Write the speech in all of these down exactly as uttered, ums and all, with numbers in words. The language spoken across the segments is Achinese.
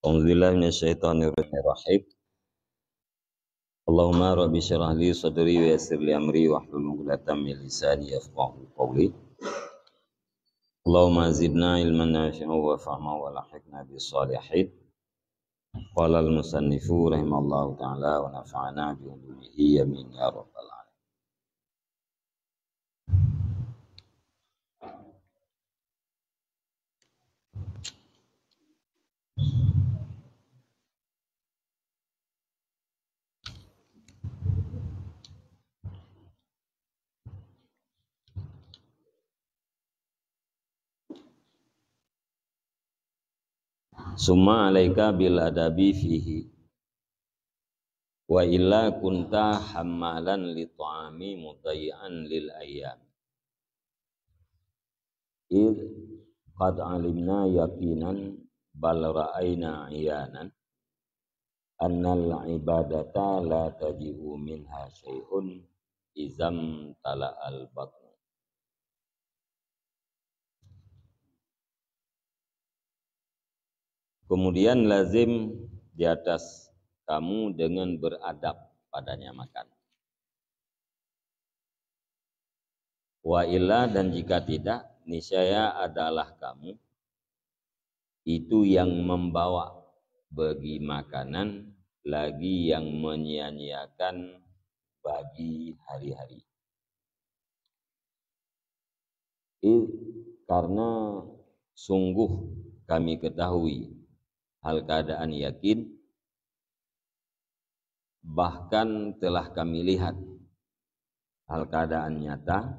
A'udzubillahi minasyaitonirrajim. Allahumma rabbi syrah li sadri wa yassir li amri wahlul 'uqdatam min lisani yafqahu qawli. Allahumma zidna ilman nafi'an wa fahman wa alhiqna bis salihin. Qala al-musannifu rahimahullahu ta'ala wa nafa'ana bi ulumihi, amin ya rabbal alamin. Summa alaika bil adabi fihi, wa illa kunta hammalan li ta'ami mudayyi'an lil ayyam. Id qad alimna yaqinan bal ra'aina iyanan annal ibadata la taji'u minha syai'un izam tala'al batnu. Kemudian lazim di atas kamu dengan beradab padanya makan. Wa illa, dan jika tidak, niscaya adalah kamu itu yang membawa bagi makanan, lagi yang menyia-nyiakan bagi hari-hari. Id, karena sungguh kami ketahui hal keadaan yakin, bahkan telah kami lihat hal keadaan nyata,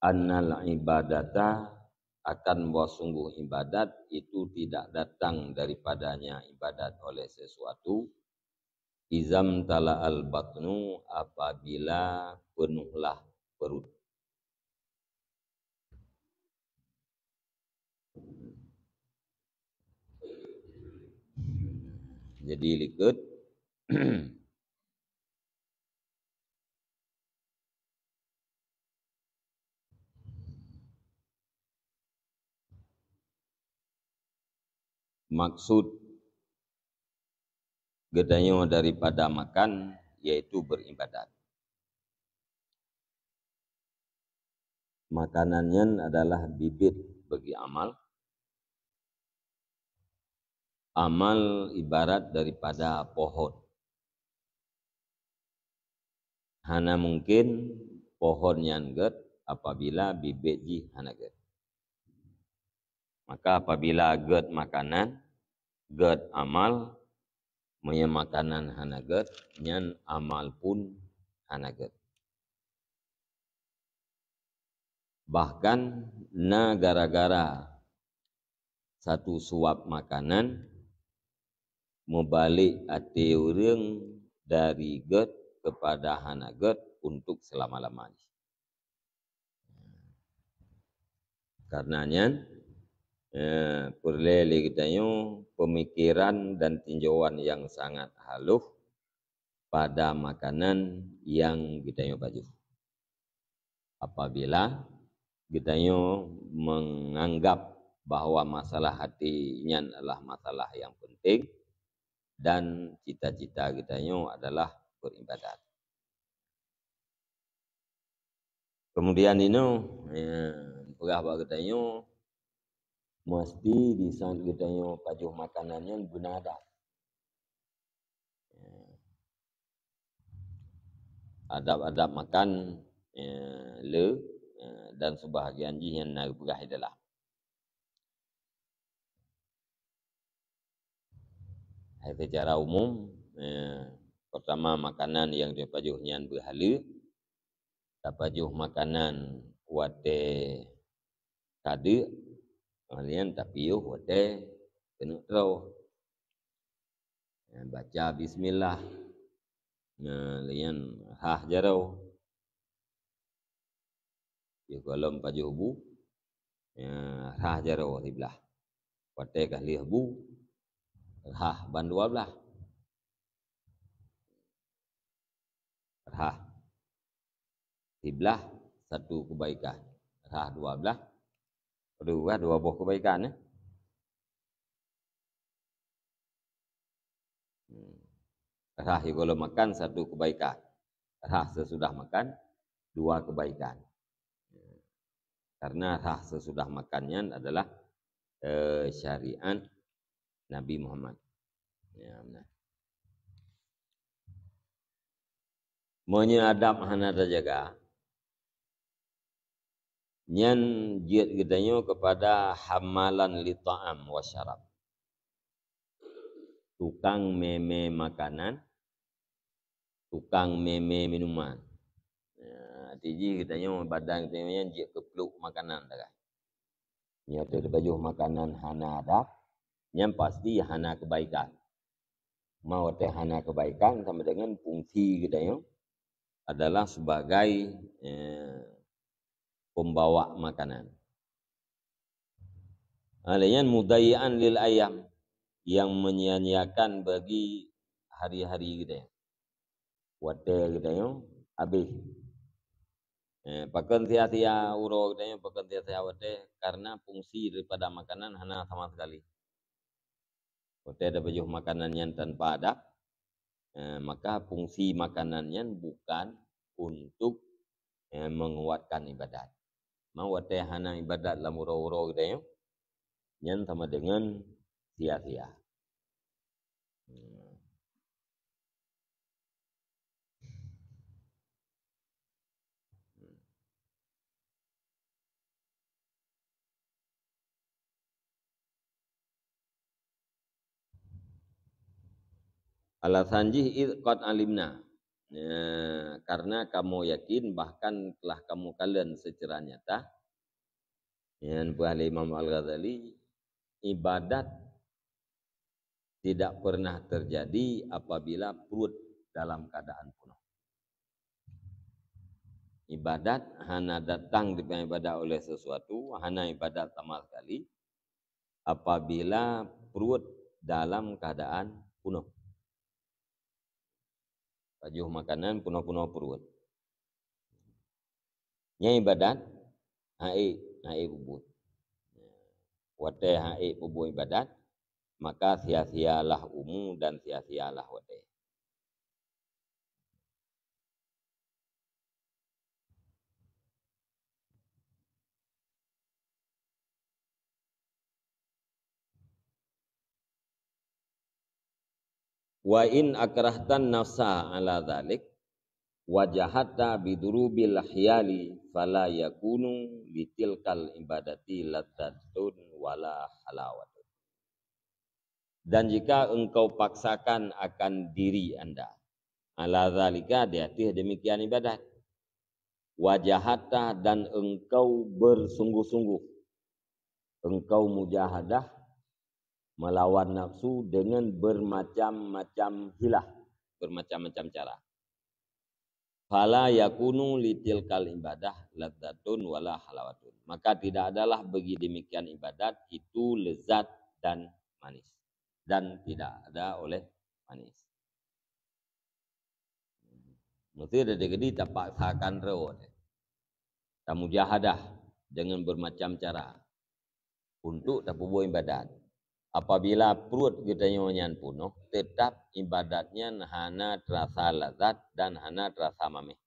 annal ibadata, akan bahwa sungguh ibadat itu tidak datang daripadanya ibadat oleh sesuatu, izam tala'al batnu, apabila penuhlah perut. Jadi likot. Maksud geutanyoe daripada makan, yaitu beribadat. Makanan nyan adalah bibit bagi amal. Amal ibarat daripada pohon. Hana mungkin pohon nyan gét apabila bibit jih hana gét. Maka apabila gét makanan, gét amal, meunyoe makanan hana gét, nyan amal pun hana gét. Bahkan na gara-gara satu suap makanan, meubalek até ureuëng dari gét kepada hana gét untuk selama-lama jih. Karena nyan, eh, peureulée lé geutanyoe pemikiran dan tinjauan yang sangat halus pada makanan yang geutanyoe pajoh. Apabila geutanyoe menganggap bahwa masalah hati nyan adalah masalah yang penting dan cita-cita geutanyoe adalah beribadat. Kemudian inoe, eh, peugah bak geutanyoe, meusti di saat geutanyoe pajoh makanan nyan beuna adab. Eh, adab-adab makan, eh, le, eh, dan sebahagian jih nyan na geupeugah di dalam. Hai, secara umum, eh, pertama makanan nyang tapajoh nyan beuhaleue, tapajoh makanan watée ka deuk, kemudian tapiôh watée keuneuk troe. Eh, baca bismillah. Nah, lheueh nyan rhah jaroe. Yoh gohlom pajoh bu, ya, rhah jaroe siblah. Watée ka lheueh bu, rhah ban dua blaih. Rhah siblah satu keubaikan. Rhah dua blaih, dua, dua boh keubaikan, ya. Hmm. Rhah sigohlom makan satu kebaikan. Rhah sesudah makan dua kebaikan. Karena rhah sesudah makan nyan adalah, eh, syariat Nabi Muhammad. Ya, benar. Meunyoe adab hana tajaga, nyan jeuet geutanyoe keupada hamalan li ta'am wa syarab. Tukang mé-mé makanan, tukang mé-mé minuman. Ya, arti jih geutanyoe badan geutanyoe nyan jeuet keu pluek makanan dah. Nyoe teuh tapajoh makanan hana adab, nyan pasti hana kebaikan. Ma watée hana kebaikan sama dengan fungsi geutanyoe adalah sebagai, eh, pembawa makanan. Ha, lheueh nyan mudayyi'an lil ayyam, yang menyia-nyiakan bagi hari-hari geutanyoe. Watée geutanyoe habéh. Eh, pakon sia-sia uroe geutanyoe, pakon sia-sia watée, karena fungsi daripada makanan hana sama sekali. Watée tapajoh makanan nyan tanpa adab, eh, maka fungsi makanan nyan bukan untuk, eh, menguatkan ibadat. Ma watée hana ibadat lam uroe-uroe geutanyoe, nyan sama dengan sia-sia. Hmm. Alasan jih, "Id qad alimna." Ya, karena kamoe yakin, bahkan telah kamoe kalon secara nyata, nyan peugah lé Imam Al-Ghazali, ibadat tidak pernah terjadi apabila perut dalam keadaan penuh. Ibadat hana datang dipeuibadat oleh sesuatu, hana ibadat sama sekali, apabila perut dalam keadaan penuh. Pajoh makanan penuh-penuh perut. Nyan ibadat, han ék, han ék peubuet. Watée han ék peubuet ibadat, maka sia-sialah umu dan sia-sialah watée. "Wa in akrahtan nafsa ala dzalik, wa jahadta bidurubil hiyali, fala yakunu litilkal ibadati ladzatun wala halawatun." Dan jika engkau paksakan akan diri anda, ala dzalika, di ateueh demikian ibadat, wa jahadta, dan engkau bersungguh-sungguh, engkau mujahadah melawan nafsu dengan bermacam-macam hilah, bermacam-macam cara. "Fala yakunu litilkal ibadah ladzatun wala halawatun." Maka tidak adalah bagi demikian ibadat itu lezat dan manis. Dan tidak ada oleh manis. Mesti ada jadi tapaksakan rot. Tamujahadah dengan bermacam cara untuk tapeubuet ibadat. Apabila pruet geutanyoe nyan peunoh, teutap ibadat nyan hana teurasa lazat dan hana teurasa mameh.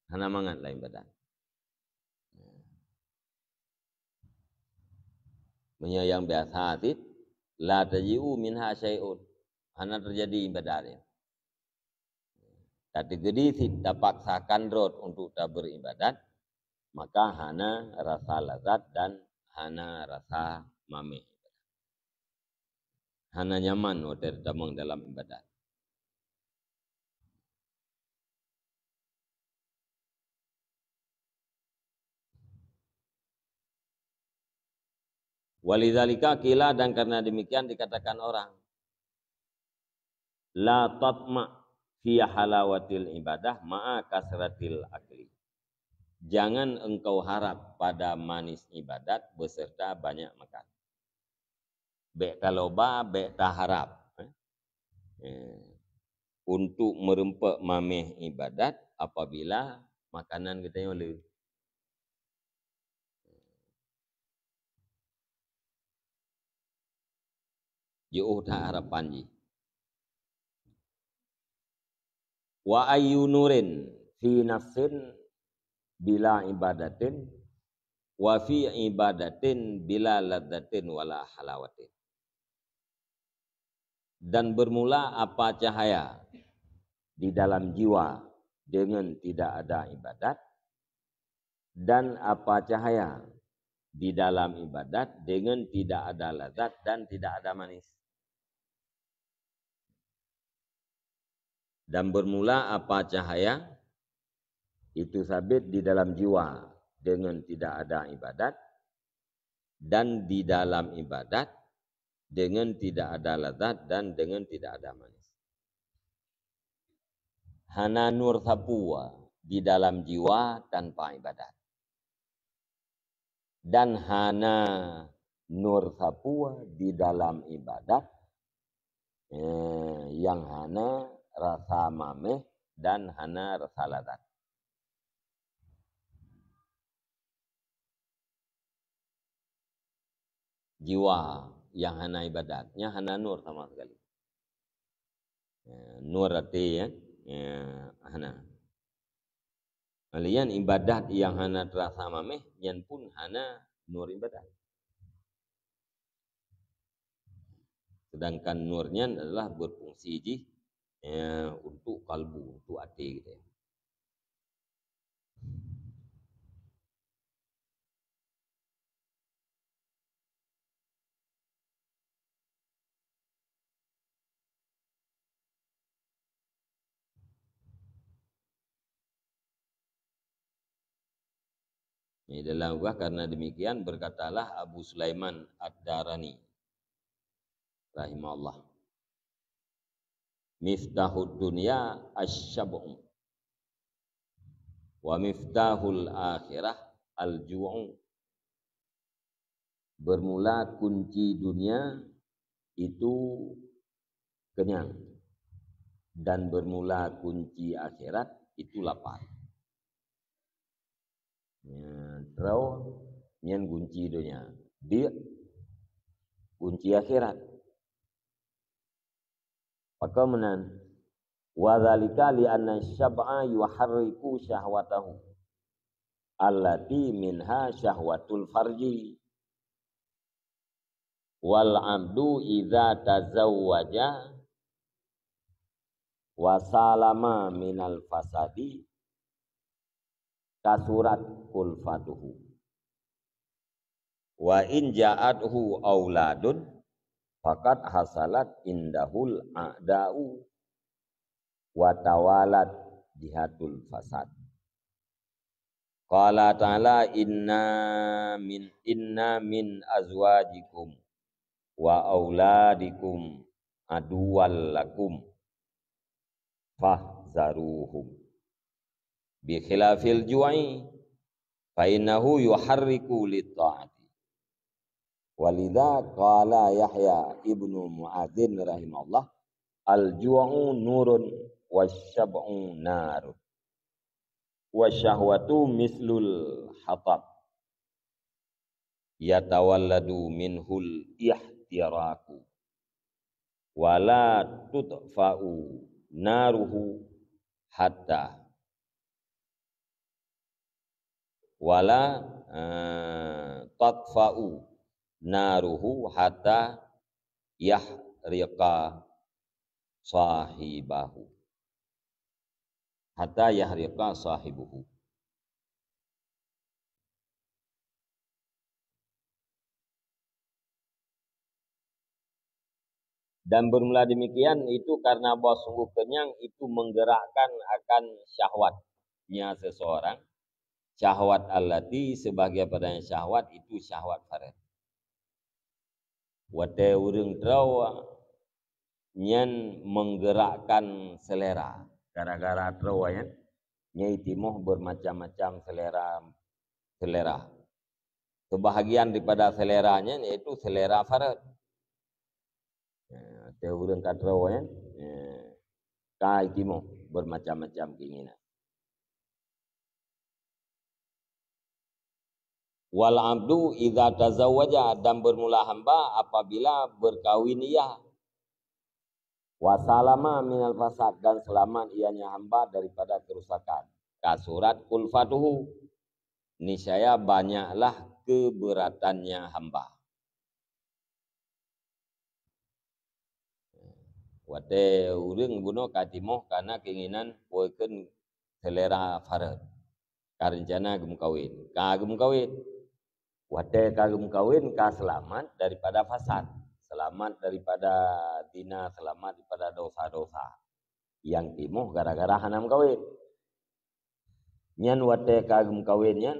Hana mangat lam ibadat. Meunyoe nyang biasa cit, la taji'u minha syai'un. Hana teujadi ibadat nyan. Tateugeudi cit tapaksakan rot untuk tabeuribadat, maka hana rasa lazat dan hana rasa mameh. Hana nyaman watée tamong dalam ibadat. Walidzalika qila, dan karena demikian dikatakan orang, "La tatma fi halawatil ibadah ma'a kasratil akli." Jangan engkau harap pada manis ibadat beserta banyak makan. Bék taloba, bék taharap, eh, eh, untuk meureumpok mameh ibadat apabila makanan geutanyoe le. Jiôh that harapan jih. Wa ayyu nurin fi nafsin bila ibadatin, wa fi ibadatin bila ladzatin wala halawatin. Dan bermula apa cahaya di dalam jiwa dengan tidak ada ibadat, dan apa cahaya di dalam ibadat dengan tidak ada lazat dan tidak ada manis. Dan bermula apa cahaya itu sabit di dalam jiwa dengan tidak ada ibadat, dan di dalam ibadat dengan tidak ada lazat dan dengan tidak ada manis. Hana nur sapeue di dalam jiwa tanpa ibadat. Dan hana nur sapeue di dalam ibadat, eh, nyang hana rasa maméh dan hana rasa lazat. Jiwa nyang hana ibadat, nyan hana nur sama sekali. Ya, nur até, ya. Ya, hana. Laén ibadat nyang hana terasa maméh, nyan pun hana nur ibadat. Sedangkan nur nyan adalah berfungsi jih, ya, untuk kalbu, untuk até kita. Ini dalam gua, karena demikian berkatalah Abu Sulaiman Ad-Darani rahimahullah, "Miftahud dunya asy-syab'u, wa miftahul akhirah al-ju'u." Bermula kunci dunia itu kenyang, dan bermula kunci akhirat itu lapar. Ya, troh nyan kunci dunia, diek kunci akhirat. Pakon meunan? Wa dzalika li anna syab'a yuharriku syahwatahu allati minha syahwatul farji. Wal abdu idza tazawwaja wa salama minal fasadi kasurat kulfatuhu. Wa in ja'athu auladun faqad hasalat indahul a'da'u wa tawalat jihatul fasad. Qala ta'ala, "Inna min, inna min azwajikum wa auladikum aduwwal lakum fahzaruhum." Bi khilafil ju'i, fa innahu yuharriku lit ta'ati. Walidza qala Yahya ibnu Mu'adzin rahimahullah, "Al-ju'u nurun wasyab'u narun. Wasyahwatu mislul hatab. Yatawalladu minhul ihtiraku. Wala tutfa'u naruhu hatta." Wala, eh, tatfa'u naruhu hatta yahriqa sahibahu. Hatta yahriqa sahibuhu. Dan bermula demikian itu karena bahwa sungguh kenyang itu menggerakkan akan syahwatnya seseorang. Syahwat allati sebagai padanya syahwat itu syahwat farad. Watée ureuëng troe nyan menggerakkan selera. Gara-gara troe nyan, nyai timoh bermacam-macam selera, selera. Sebahagian daripada selera nyan yaitu selera farad. Ya, watée ureuëng ka troe nyan, ya, ka itimoh bermacam-macam keinginan. Wal abdu idza tazawwaja, dan bermula hamba apabila berkawin ia. Wa salama minal fasad, dan selamat ianya hamba daripada kerusakan. Kasurat kulfatuhu, niscaya banyaklah keberatannya hamba. Watée ureuëng bunoe ka timoh karena keinginan peue kheun selera farad, ka rencana geumeukawen, ka geumeukawen. Watée ka geumeukawen, ka seulamat daripada fasad, seulamat daripada zina, seulamat daripada dosa-dosa. Nyang timoh gara-gara hana meukawen. Nyan watée ka geumeukawen nyan,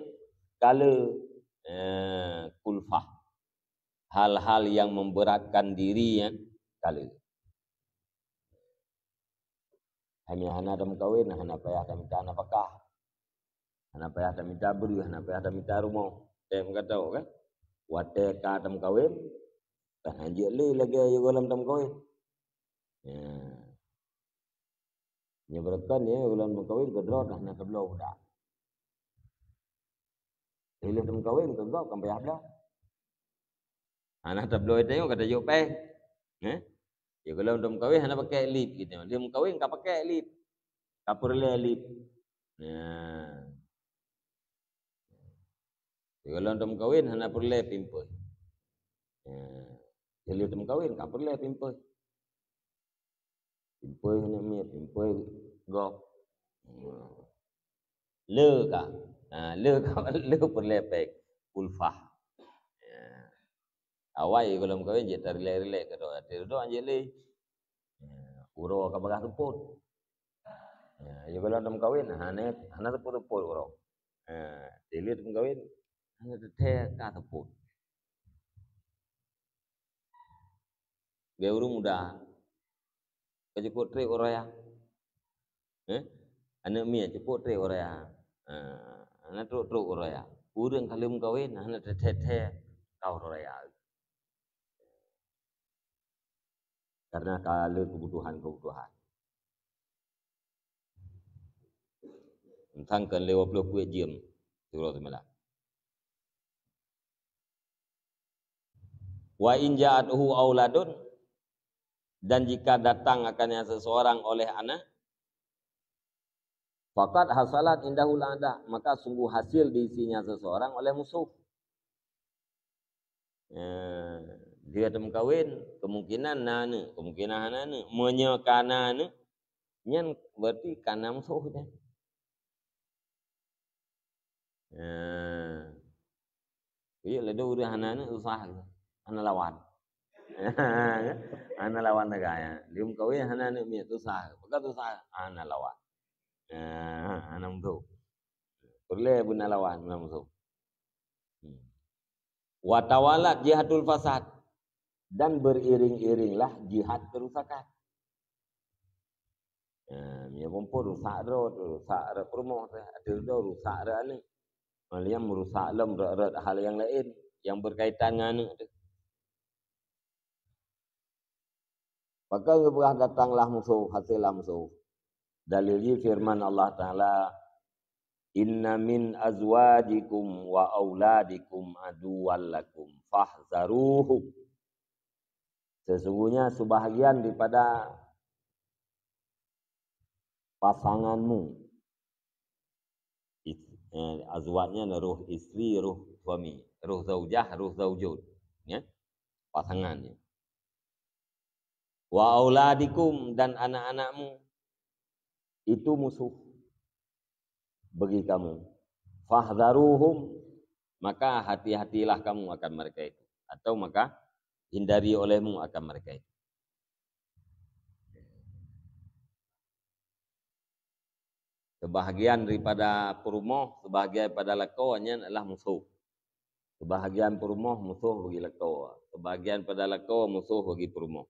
ka le, eh, kulfah. Hal-hal yang memberatkan diri nyan, ka le. Hanya hana tameukawen, hana payah tamita nafakah. Hana payah tamita breueh, hana payah tamita rumoh. Tem kata kan? Watée ka tameukawen, kan hanjeuet le lagée yôh gohlom tameukawen. Ya. Nyoe beureukan ya, bulan meukawen keudroe dah na tabloe budak. Ileh tameukawen keu gob kan payah bloe. Hana tabloe tanyoe ka tajok péng. Eh? Ya, kalau tameukawen hana pakai lip gitu. Dia meukawen ka pakai lip. Ka peureulée lip. Ya. Ya, kalau tameukawen hana peureulée pimpôi. Ya. Jadi tameukawen ka peureulée pimpôi. Pimpôi aneuk miet, pimpôi gob. Le ka. Ha, le ka, le peureulée péng. Kulfah. Ya. Awai gohlom kawen jeuet tarilek-rilek keudroe. Até dudoe jeuet le. Ya, uroe ka bagaih seupôt. Ya, gohlom tameukawen, hana, hana seupôt-seupôt uroe. Ha, dilèe tameukawen, hana teuthèe ka seupôt. Bèk ureueng muda, ka cukôp trép uroe raya. Eh? Aneuk miet cukôp trép uroe raya. Ha, hana trok-trok uroe raya. Ureueng ka lheueh meukawen, hana teuthèe-thèe ka uroe raya. Karena ka le keubutuhan-keubutuhan. Entang keu lhèe ploh peuet jeuem, siuroe seumalam. Wa in ja'athu auladun, dan jika datang akannya seseorang oleh anak, faqad hasalat indahul ada, maka sungguh hasil di sisinya seseorang oleh musuh. Eh, dia tameukawen, kemungkinan na aneuk, kemungkinan hana aneuk. Meunyoe ka na aneuk, nyan berarti ka na musoh nyan. Eh, iya, lé ureueng hana aneuk susah, hana lawan. Hana lawan lagèe nyan. Dia meukawen hana aneuk miet susah, peugah susah, hana lawan. Eh, hana musoh. Peureulèe beuna lawan, beuna musoh. Hmm. Wa tawalat jihatul fasad, dan beriring-iringlah jihad kerusakan. Nah, meunyoe muphom rusak droe, rusak droe peurumoh, ateueh droe rusak droe aneuk. Meuliam rusak lom rot-rot hal nyang laén nyang berkaitan ngon aneuk teuh. Pakon geupeugah datanglah musoh, haséllah musoh. Dalil jih firman Allah Taala, "Inna min azwajikum wa auladikum aduwwal lakum fahzaruhum." Sesungguhnya sebahagian daripada pasanganmu, is-, eh, azwaj nyan roh istri, roh suami, roh zaujah, roh zaujud, ya. Pasangan nyan. Wa auladikum, dan anak-anakmu itu musuh bagi kamu. Fahdharuhum, maka hati-hatilah kamu akan mereka itu, atau maka hindari olehmu akan mereka itu. Sebahagian daripada peurumoh, sebahagian daripada lakoe nyan adalah musoh. Sebahagian peurumoh musoh bagi lakoe, sebahagian daripada lakoe musoh bagi peurumoh.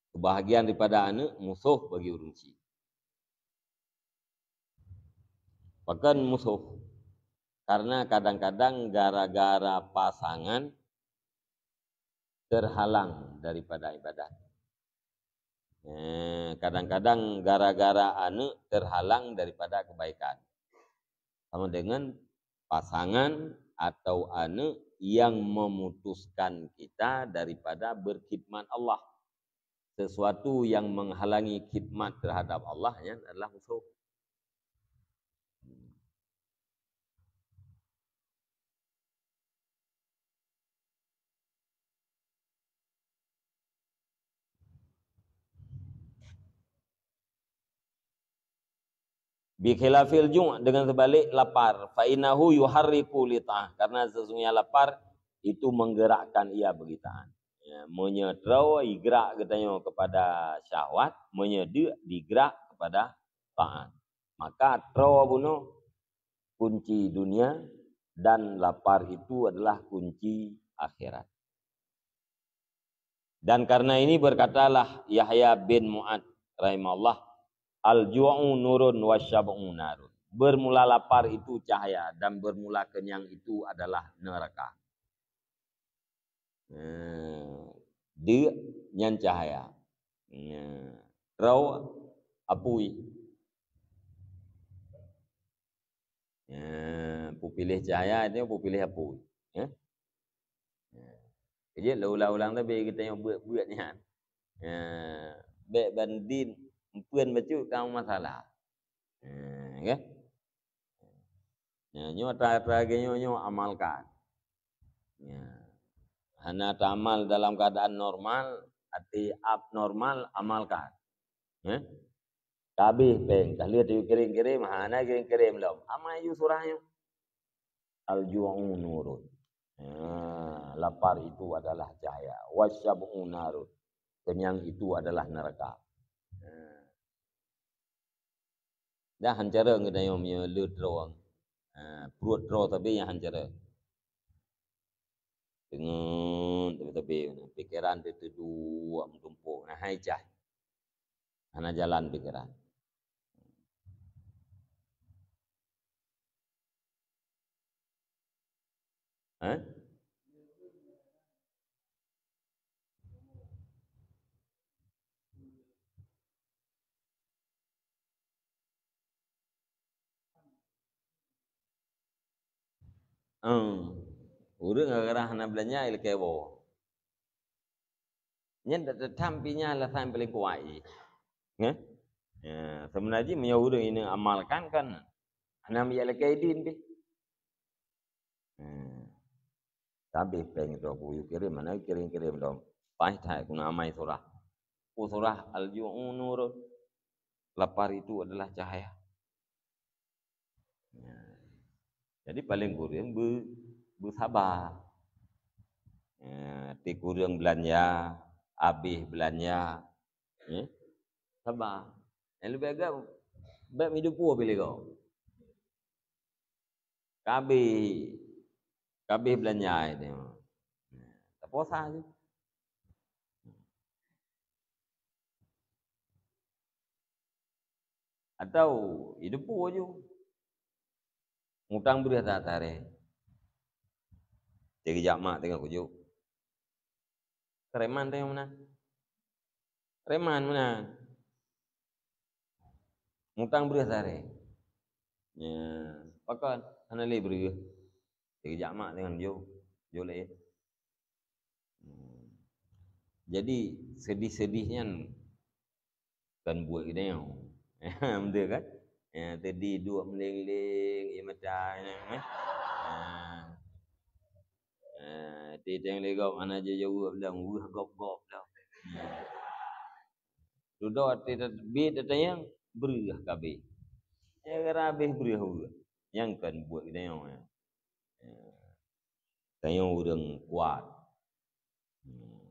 Sebahagian daripada aneuk musoh bagi ureueng chik. Pakon musoh? Karena kadang-kadang gara-gara pasangan terhalang daripada ibadat. Eh, kadang-kadang gara-gara aneuk terhalang daripada kebaikan. Sama dengan pasangan atau aneuk yang memutuskan kita daripada berkhidmat Allah. sesuatu yang menghalangi khidmat terhadap Allah, nyan adalah musuh. Bi khilafil ju', dengan sebalik lapar, fa innahu yuharriku li ta'ah, karena sesungguhnya lapar itu menggerakkan ia bagi taat. Ya, meunyoe troe igrak geutanyoe kepada syahwat, meunyoe deuk digrak kepada taat. Maka troe bunoe kunci dunia dan lapar itu adalah kunci akhirat. Dan karena ini berkatalah Yahya bin Mu'ad rahimahullah, "Al-ju'u nurun wa syab'u narun." Bermula lapar itu cahaya dan bermula kenyang itu adalah neraka. Eh, deuk nyan cahaya. Nyan. Troe apui. Ya, peupiléh cahaya nyoe peupiléh apui. Ya. Ya. Jadi, lé ulang-ulang tapi kita nyok buet-buet nyan. Ya. Bèk banding empeuen bacut kamu masalah. Ya, kan? Ya, nyoe atra-atra lagèe nyoe, nyoe amalkan. Ya. Hana taamal dalam keadaan normal, arti abnormal, amalkan. Ya. Ka abéh péng, ka lheueh tayue kirém-kirém, hana kirém-kirém lom. Amai ju surah nyoe. Al-ju'u nurun. Ha, lapar itu adalah cahaya. Wasyab'u narun. Kenyang itu adalah neraka. Ha. Dah hancara ngeudayong meunyoe le droe. Ha, pruet droe sabe nyang hancara. Teungeut sabe-sabe, pikeran teuduek meutumpôk. Nah, hai cah. Hana jalan pikeran. Hah? Eum, ureueng gara-gara hana beulanja ilakèe woe. Nyan dak teutam pih nyan alasan paléng kuat jih. Nyan? Ya, seubeuna jih meunyoe ureueng inong amalkan kan hana meuyak lakèe idin pih. Hmm. Ka abéh péng droe, buyue kirém, hana kirém-kirém lom. Paih that keuneuk amai surah. Peue surah Al-Ju'u Nurun. Lapar itu adalah cahaya. Ya. Jadi paléng kureueng beu-, beusaba. Ya, ti kureueng beulanja, abéh beulanja. Ya. Saba. Nyang leubeh agam, bèk meuidup pih lé gob. Ka abéh, ka abéh beulanja nyoe. Tapuasa ju. Atau idup ju. Ngutang breueh that-that ré. Teugeujak mak teungoh kujok. Preman teuh meunan. Preman meunan. Ngutang breueh saré. Nya, pakon hana lé breueh. Teugeujak mak teungoh jo, jo lé. Hmm. Jadi, seudeh-seudeh nyan kan buet geutanyoe. Beutôi kan? Ya, tadi duek meuléng-léng, ié mata, eh. Ah. Ah, teuntèe lé gob hana jijaweueb lom, weueh gob-gob lom. Dudoe teubiet teutanyong, breueh ka abéh. Ya, gara abéh breueh weueh. Nyang kon buet geutanyoe nyan. Ya. Tanyoe ureueng kuat. Hmm.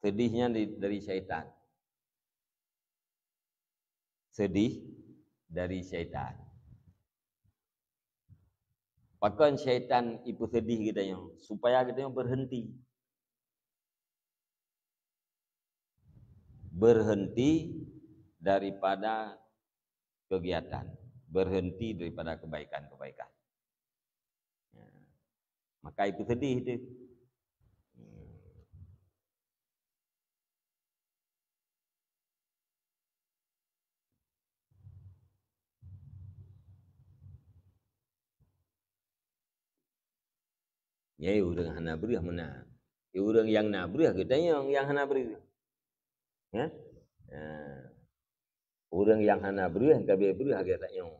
Seudeh nyan di-, dari syaitan. Seudeh dari syaitan. Pakon syaitan ipeuseudeh geutanyoe? Supaya geutanyoe berhenti. Berhenti daripada kegiatan, berhenti daripada kebaikan-kebaikan. Ya. Maka itu sedih tu. Hmm. Nyai ureueng hana breueh meunan. Di ureuëng nyang na breueh geutanyong nyang hana breueh. Ya? Ha. Ureuëng nyang hana breueh, ka abéh breueh lagée tanyoe.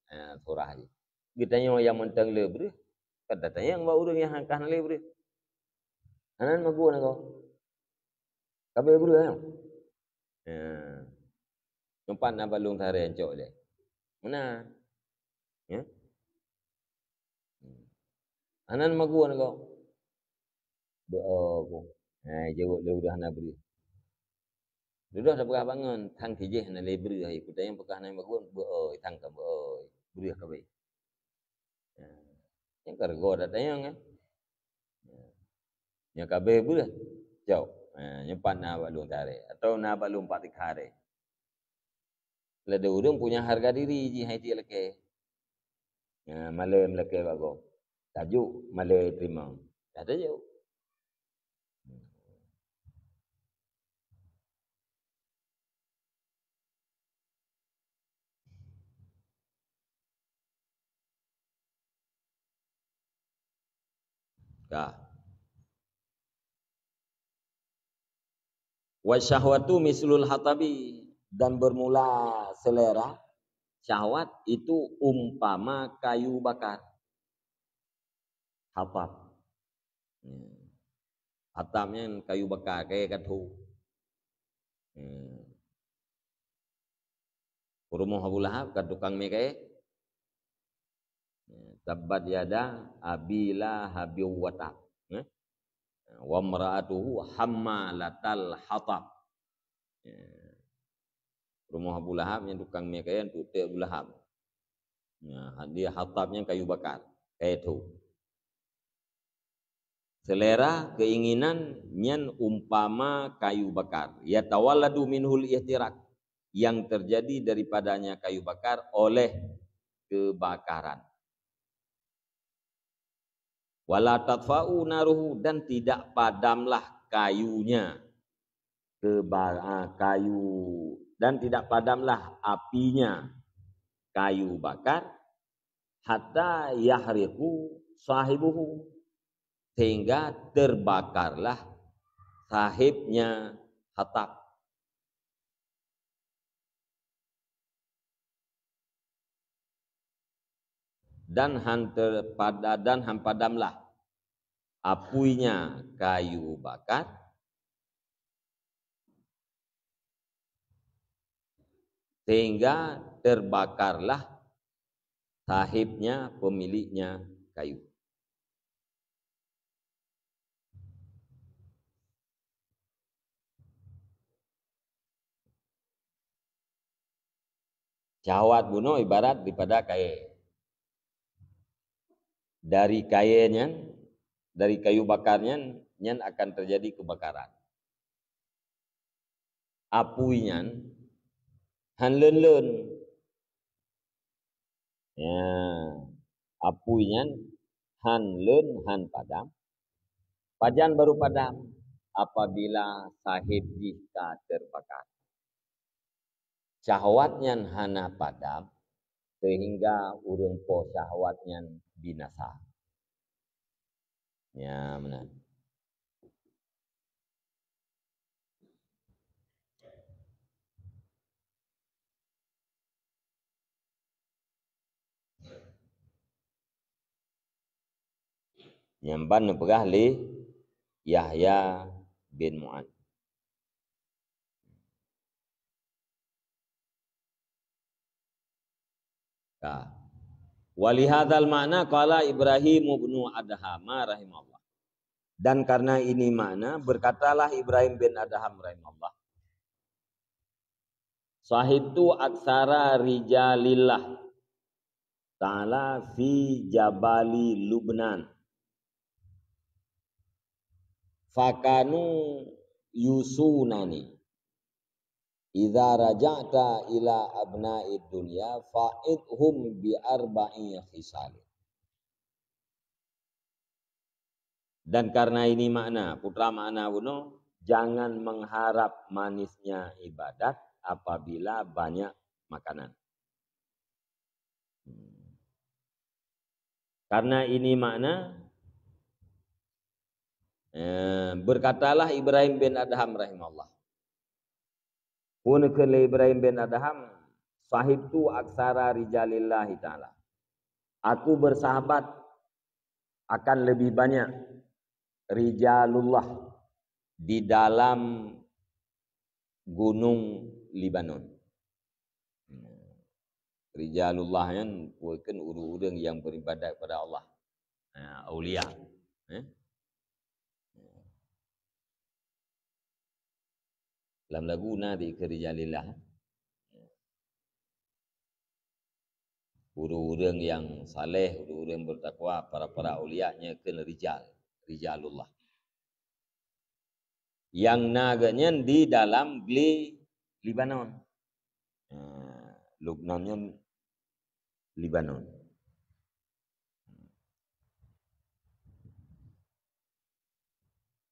Ha, surah jih. Geutanyoe nyang mantong le breueh, ka tatanyong bak ureuëng nyang hana, ka hana le breueh. Hana meugon agoe. Ka abéh breueh nyoe. Ha. Nyoe pat na bak lôn taré cok lé. Meunan. Ya? Hana meugon agoe. Beu-o ku. Hai, jaweueb lé udah hana breueh. Udah tapeugah bangon, thang kijéh hana lé breueh, hai. Kutanyong peugah hana meugon, beu-o, thang ka beu-o, breueh ka abéh. Ha. Nyang ka reugoe that tanyong, kan? Ha. Nyang ka abéh breueh, cok. Ha, nyoe pat na bak lôn taré. Atau na bak lôn pat tikharé. Lé ureuëng punya harga diri jih hai tiek lakée. Nah, malée lakée bak gob. Tajok malée teurimong. Ka tajok. Ka. Wa syahwatu mislul hatabi, dan bermula selera syahwat itu umpama kayu bakar. Hatab. Ya. Hatab nyan kayu bakar, kayée ka tho. Ya. Rumoh Abu Lahab ka tukang mie kayée. Ya, tabbat yada Abi Lahabin wa tab. Ya. Wa mra'atuhu hammalatal hatab. Ya. Rumoh Abu Lahab nyang tukang mie kayée, antuk teuk Abu Lahab. Ya, dia hatab nyan kayu bakar, kayée tho. Selera, keinginan nyan umpama kayu bakar. Yatawalladu minhul ihtiraq, yang terjadi daripadanya kayu bakar oleh kebakaran. Wala tatfa'u naruhu, dan tidak padamlah kayunya. Keba-, ah, kayu, dan tidak padamlah apinya kayu bakar, hatta yahriqu sahibuhu, sehingga terbakarlah sahibnya hatab. Dan han terpada-, dan han padamlah apuinya kayu bakar, sehingga terbakarlah sahibnya, pemiliknya kayu. Syahwat bunoe ibarat daripada kayée. Dari kayée nyan, dari kayu bakar nyan, nyan akan terjadi kebakaran. Apui nyan han leuen-leuen. Ya, apui nyan han leuen, han padam. Pajan baru padam? Apabila sahib jih ka terbakar. Syahwat nyan hana padam, sehingga ureuëng po syahwat nyan binasa. Ya, meunan. Nyang ban neupeugah lé Yahya bin Mu'adz. Ka. Wa li hadzal ma'na qala Ibrahim bin Adham rahimahullah. Dan karena ini makna, berkatalah Ibrahim bin Adham rahimahullah, "Sahibtu aktsara rijalillah ta'ala fi jabali Lubnan. Fakanu yusunani. Idza raja'ta ila abna'id dunya fa'idhum bi arba'i khisal." Dan karena ini makna, putra makna bunoe, jangan mengharap manisnya ibadat apabila banyak makanan. Karena ini makna, Eh, berkatalah Ibrahim bin Adham rahimahullah. Peue neukheun lé Ibrahim bin Adham, "Sahibtu aksara rijalillahi ta'ala." Aku bersahabat akan lebih banyak rijalullah di dalam gunung Libanon. Rijalullah nyan bukan ureuëng-ureuëng yang beribadat kepada Allah. Ha, aulia. Eh? Lam lagu na di rijalillah. Ureuëng-ureuëng yang saleh, ureuëng-ureuëng bertakwa, para-para aulia nyan kheun rijal, rijalullah. Yang na geuh nyan di dalam glé Libanon. Ha, Lubnan nyan Libanon.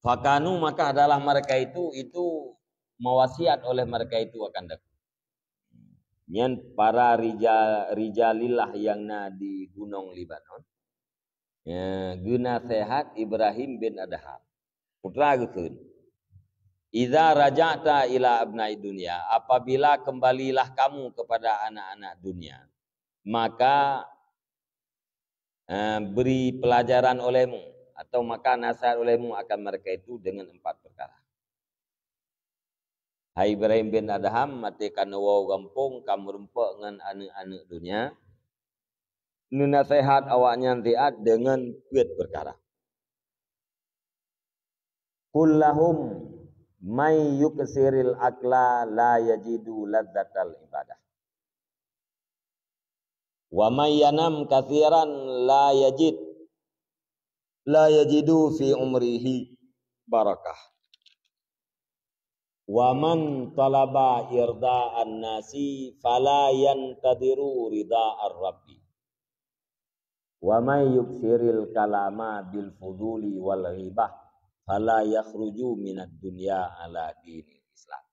Fakanu, maka adalah mereka itu, itu mewasiat oleh mereka itu akan aku. Nyan para rija-, rijalillah yang na di Gunong Libanon. Ya, geunasehat Ibrahim bin Adham. Putra geukheun, "Idza raja'ta ila abnaid dunya, apabila kembalilah kamu kepada anak-anak dunia, maka, eh, beri pelajaran olehmu atau maka nasihat olehmu akan mereka itu dengan empat perkara." Hai Ibrahim bin Adham, maté ka neuwoe gampông, ka meurumpok ngon aneuëk-aneuëk dunia, neunasehat awaknyan siat deungon peuet peukara. "Qul lahum may yuksiril akla la yajidu ladzatal ibadah. Wa may yanam katsiran la yajid, la yajidu fi umrihi barakah. Wa man talaba irda'an nasi fala yantadiru rida'ar rabbi. Wa may yuksiril kalama bil fuduli wal ghibah fala yakhruju minad dunya ala dinil Islam."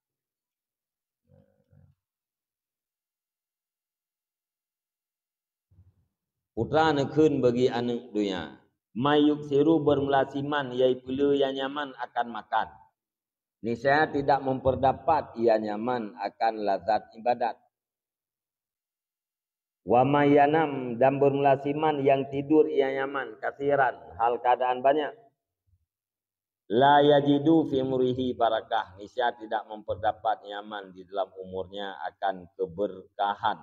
Putra neukheun bagi aneuëk dunia, "May yuksiru, bermula siman, yai peuleueh ia nyaman akan makan. Niscaya tidak memperdapat ia nyaman akan lazat ibadat. Wa may yanam, dan bermula siman yang tidur ia nyaman, kasiran, hal keadaan banyak. La yajidu fi umrihi barakah, niscaya tidak memperdapat nyaman di dalam umurnya akan keberkahan.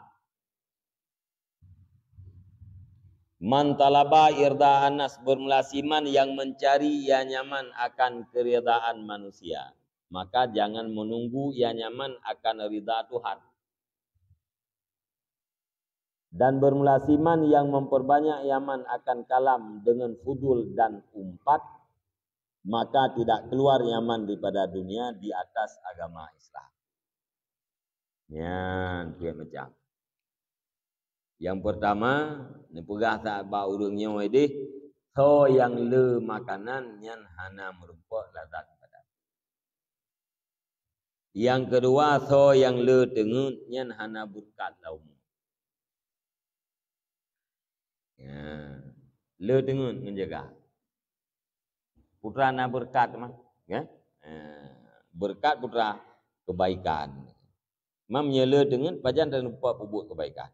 Man talaba irda anas, bermula siman yang mencari ia nyaman akan keridaan manusia, maka jangan menunggu ia nyaman akan ridha Tuhan. Dan bermula siman yang memperbanyak nyaman akan kalam dengan fudul dan umpat, maka tidak keluar nyaman daripada dunia di atas agama Islam." Nyan peuet macam. Yang pertama, neupeugah that bak ureuëng nyoe deh, soe nyang le makanan nyan hana meurumpok lazat badan. Nyang keudua, soe nyang le teungeut nyan hana beureukat lam umu. Ya. Le teungeut ngon jaga. Putra na beureukat mah, ya. Ya. Beureukat putra kebaikan. Mam nyoe le teungeut pajan dan lupa peubuet kebaikan.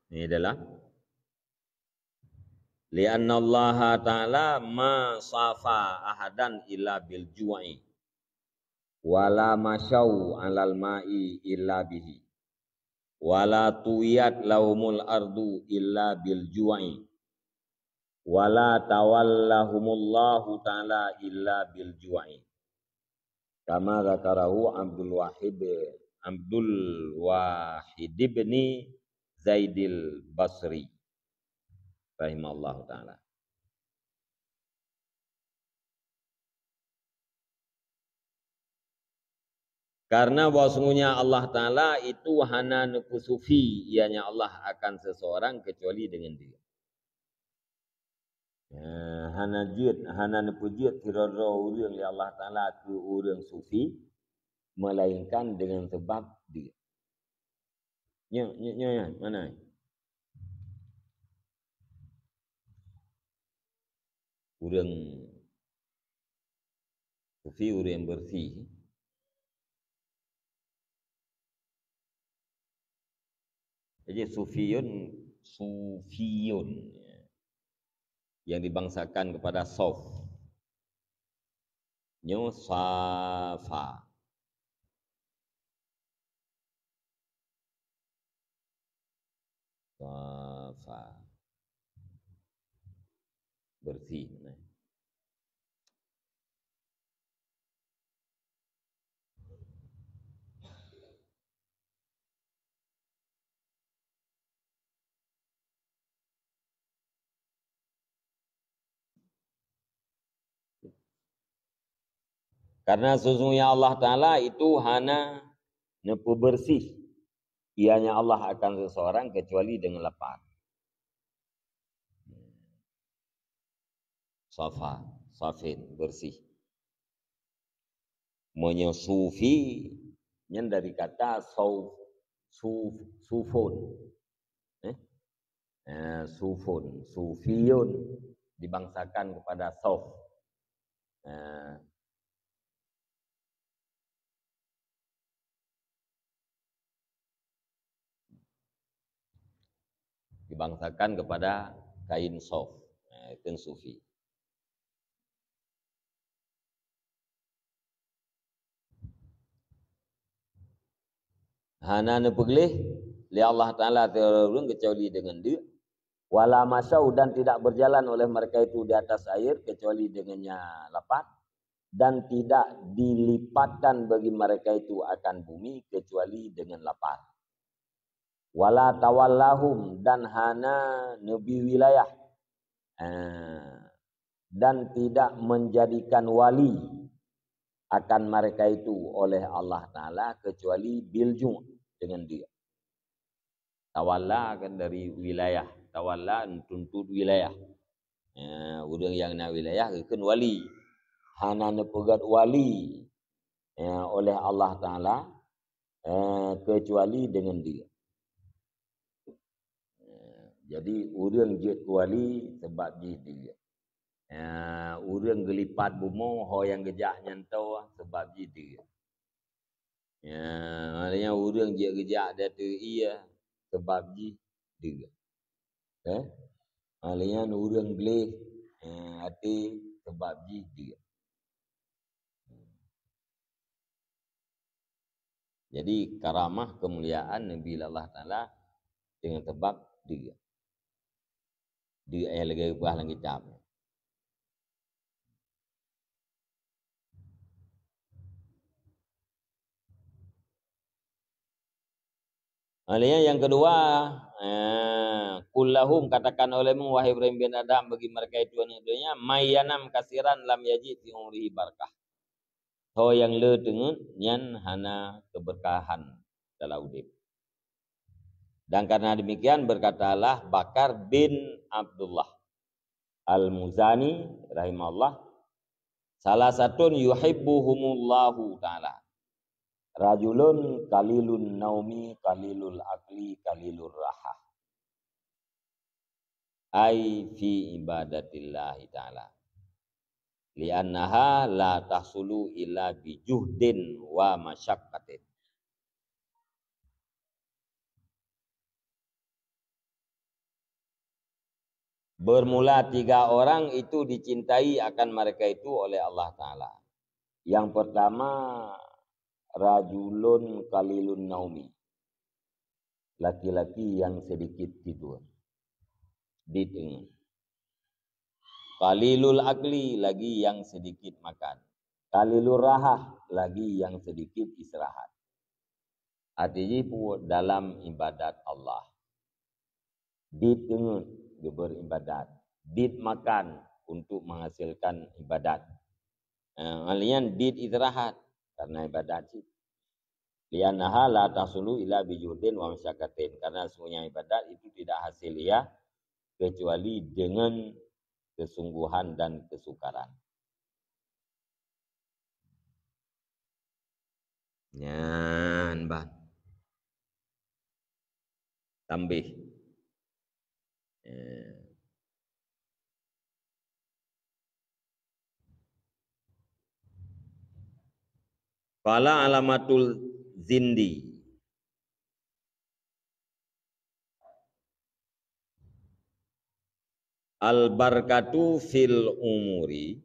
Ini adalah, "Li'annallaha ta'ala ma safa ahadan illa bil ju'i, wa la masyau 'alal ma'i illa bihi, wa la tuwiyat lahumul ardu illa bil ju'i, wa la tawallahumullahu ta'ala illa bil ju'i." Kama dzakarahu Abdul Wahid, Abdul Wahid bin Zaidil Basri rahimahullahu taala. Karena bahwasanya Allah Taala itu hana neupeusufi, ianya Allah, akan seseorang kecuali dengan Dia. Ya, hana jeuet, hana neupeujeuet sidroe-droe ureuëng lé Allah Taala keu ureuëng sufi, melainkan dengan sebab Dia. Nyoe, nyoe, nyoe, nyoe, mana? Ureuëng sufi, ureuëng bersih. Jadi sufiyun, sufiyun, ya, yang dibangsakan kepada sauf. Nyoe safa. Safa. Bersih, nah. Karena sesungguhnya Allah Taala itu hana neupeubersih, ianya Allah, akan seseorang kecuali dengan lapar. Safa, safin, bersih. Meunyoe sufi, nyan dari kata sauf, suf, sufun. Eh? Eh, sufun, sufiyun, dibangsakan kepada sauf. Eh, dibangsakan kepada kain sauf, eh, kain sufi. Hana neupeugleh lé Allah Taala sidroe ureuëng kecuali deungon deuk. Wala masyau, dan tidak berjalan oleh mereka itu di atas air kecuali dengannya lapar, dan tidak dilipatkan bagi mereka itu akan bumi kecuali dengan lapar. Wala tawallahum, dan hana neubi wilayah, eh, dan tidak menjadikan wali akan mereka itu oleh Allah Taala kecuali bil ju', dengan deuk. Tawalla kan dari wilayah, tawalla tuntut wilayah. Ya, ureuëng nyang na wilayah geukheun wali. Hana neupeugét wali, ya, oleh Allah Taala, eh, kecuali dengan deuk. Eh, jadi ureuëng jeuet keu wali sebab jih deuk. Eh, ureuëng geulipat bumoe ho nyang geujak nyan toe sebab jih deuk. Ya, maknanya ureuëng jeuet geujak di ateueh ié sebab jih deuk. Eh? Maknanya ureuëng gleh, eh, até sebab jih deuk. Jadi karamah kemuliaan Nabi Allah Taala dengan sebab deuk. Deuk nyang lagée ubah lam kitab. Lalu nyang kedua, eh, qul lahum, katakan olehmu, wahai Ibrahim bin Adham, bagi mereka itu aneuk donya, may yanam kasiran lam yajid fi umrihi barakah. Ho nyang le teungeut nyan hana keberkahan dalam udeb. Dan karena demikian berkatalah Bakar bin Abdullah Al-Muzani rahimahullah, salasatun yuhibbuhumullahu ta'ala. Rajulun qalilun naumi, qalilul akli, qalilur rahah. Ai fi ibadatillahi ta'ala. Li'annaha la tahsulu illa bi juhdin wa masyaqqatin. Bermula tiga orang itu dicintai akan mereka itu oleh Allah Taala. Yang pertama, rajulun qalilun naumi. Laki-laki yang sedikit tidur. Di tengah. Qalilul akli, lagi yang sedikit makan. Qalilur rahah, lagi yang sedikit istirahat. Arti jih peue? Dalam ibadat Allah. Dit teungeut, geubri ibadat. Dit makan, untuk menghasilkan ibadat. Eh, ngon lagée nyan dit istirahat, karena ibadat cit. "Li'annaha la tahsulu illa bi juhdin wa masyaqqatin." Karena sesungguhnya ibadat itu tidak hasil ia kecuali dengan kesungguhan dan kesukaran. Nyan ban. Tambih. Eh. Qala Allamatul Zindi. Al-barakatu fil umuri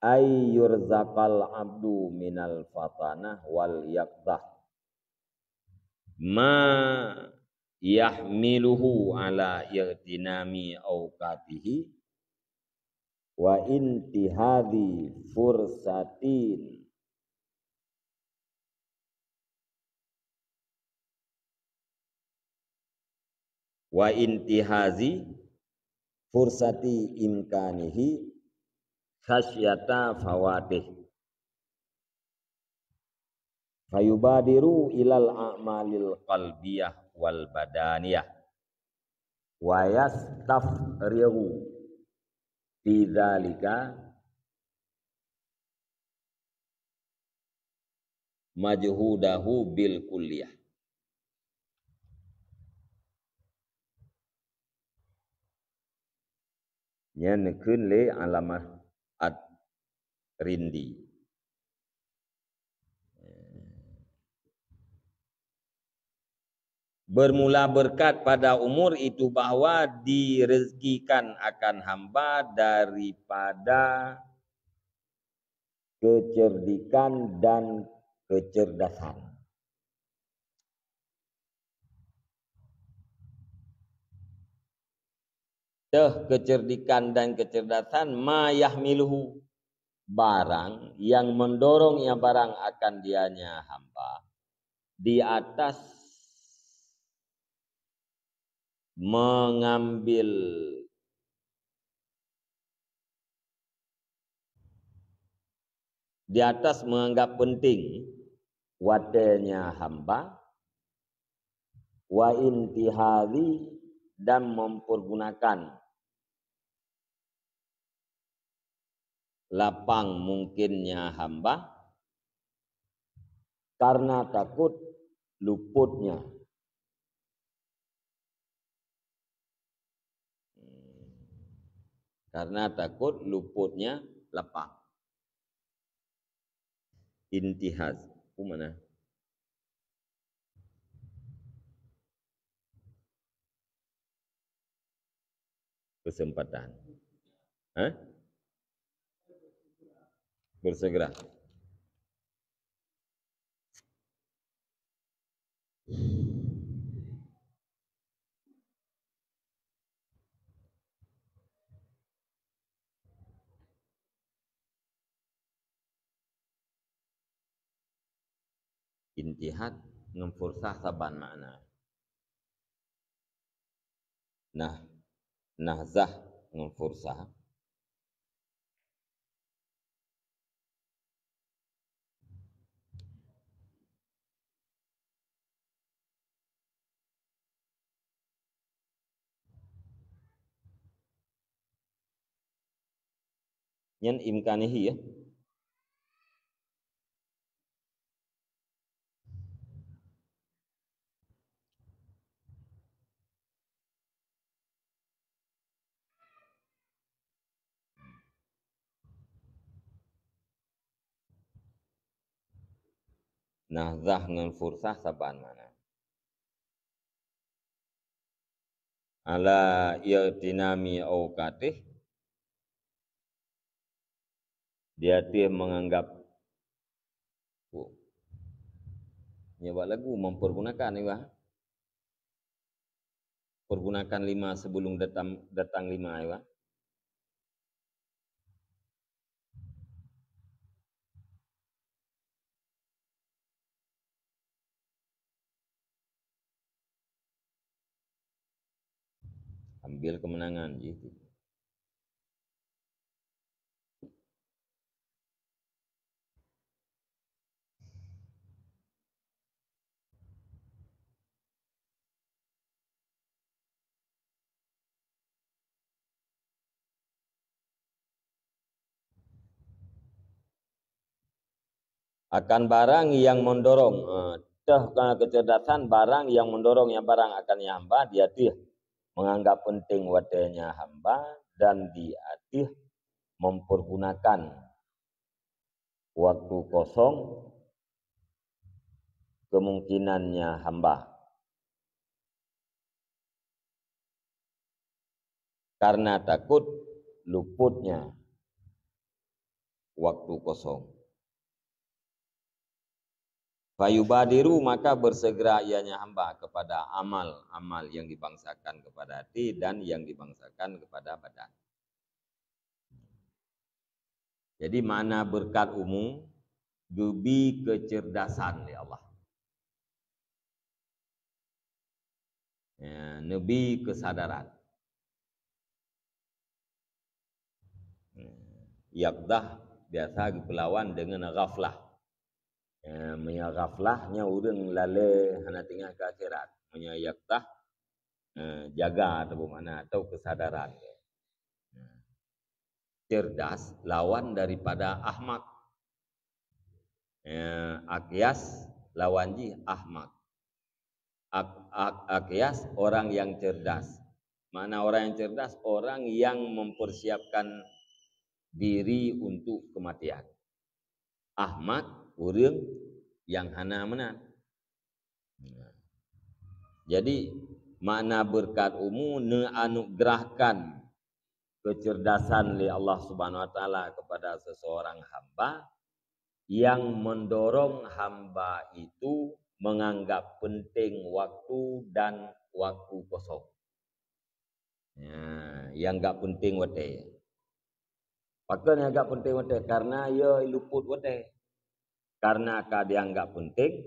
ay yurzaqal abdu minal fatanah wal yaqdah ma yahmiluhu ala ightinami awqatihi wa intihadhi fursatin wa intihazi fursati imkanihi khasyata fawatih. Fayubadiru ilal a'malil qalbiyah wal badaniyah. Wa yastafrighu fi dzalika majhudahu bil kulliyah. Nyan neukheun lé Allamah At-Rindi. Bermula berkat pada umur itu bahwa direzekikan akan hamba daripada kecerdikan dan kecerdasan. Teuh kecerdikan dan kecerdasan, ma yahmiluhu, barang yang mendorong ia barang akan dianya hamba di atas mengambil di atas menganggap penting watèe nyan hamba, wa intihadhi, dan mempergunakan lapang mungkinnya hamba karena takut luputnya. Karena takut luputnya lapang. Intihaz. Apa makna? Kesempatan. Hah? Bersegera. Intihad ngon fursah saban makna. Nah, nahzah ngon fursah. Nyan imkanihi, ya. Nahzah ngon fursah saban makna. Ala i'tinami awqatih, di ateueh menganggap, oh, nyoe bak lagu mempergunakan, ya. Pergunakan lima sebelum datang, datang lima, ya. Ambil kemenangan jih. Akan barang yang mendorong, eh, teuh, eh, kecerdasan barang yang mendorong nyang barang akan nyang hamba di ateueh menganggap penting watée nyang hamba dan di ateueh mempergunakan waktu kosong kemungkinannya hamba. Karena takut luputnya waktu kosong. Fayubadiru, maka bersegera ianya hamba kepada amal-amal yang dibangsakan kepada hati dan yang dibangsakan kepada badan. Jadi, makna berkat umu, geubi kecerdasan lé Allah. Ya, neubi kesadaran. Yaqdah biasa geupeulawan deungon ghaflah. Ya, meunyoe ghaflah nyan ureuëng lalée hana teuingat keu akhirat. Meunyoe yaqdah, eh, jaga ataupun makna atau kesadaran. Ya. Cerdas lawan daripada ahmak. Ya, akyas lawan jih ahmak. Ak-, ak-, akyas orang yang cerdas. Makna orang yang cerdas, orang yang mempersiapkan diri untuk kematian. Ahmak, ureuëng yang hana meunan. Jadi, makna berkat umu neuanugerahkan kecerdasan lé Allah Subhanahu Wa Taala kepada seseorang hamba yang mendorong hamba itu menganggap penting waktu dan waktu kosong. Ya, nyang gak penting watée. Pakon nyang gak penting watée? Karena ia luput watée. Karena ka dianggap penting,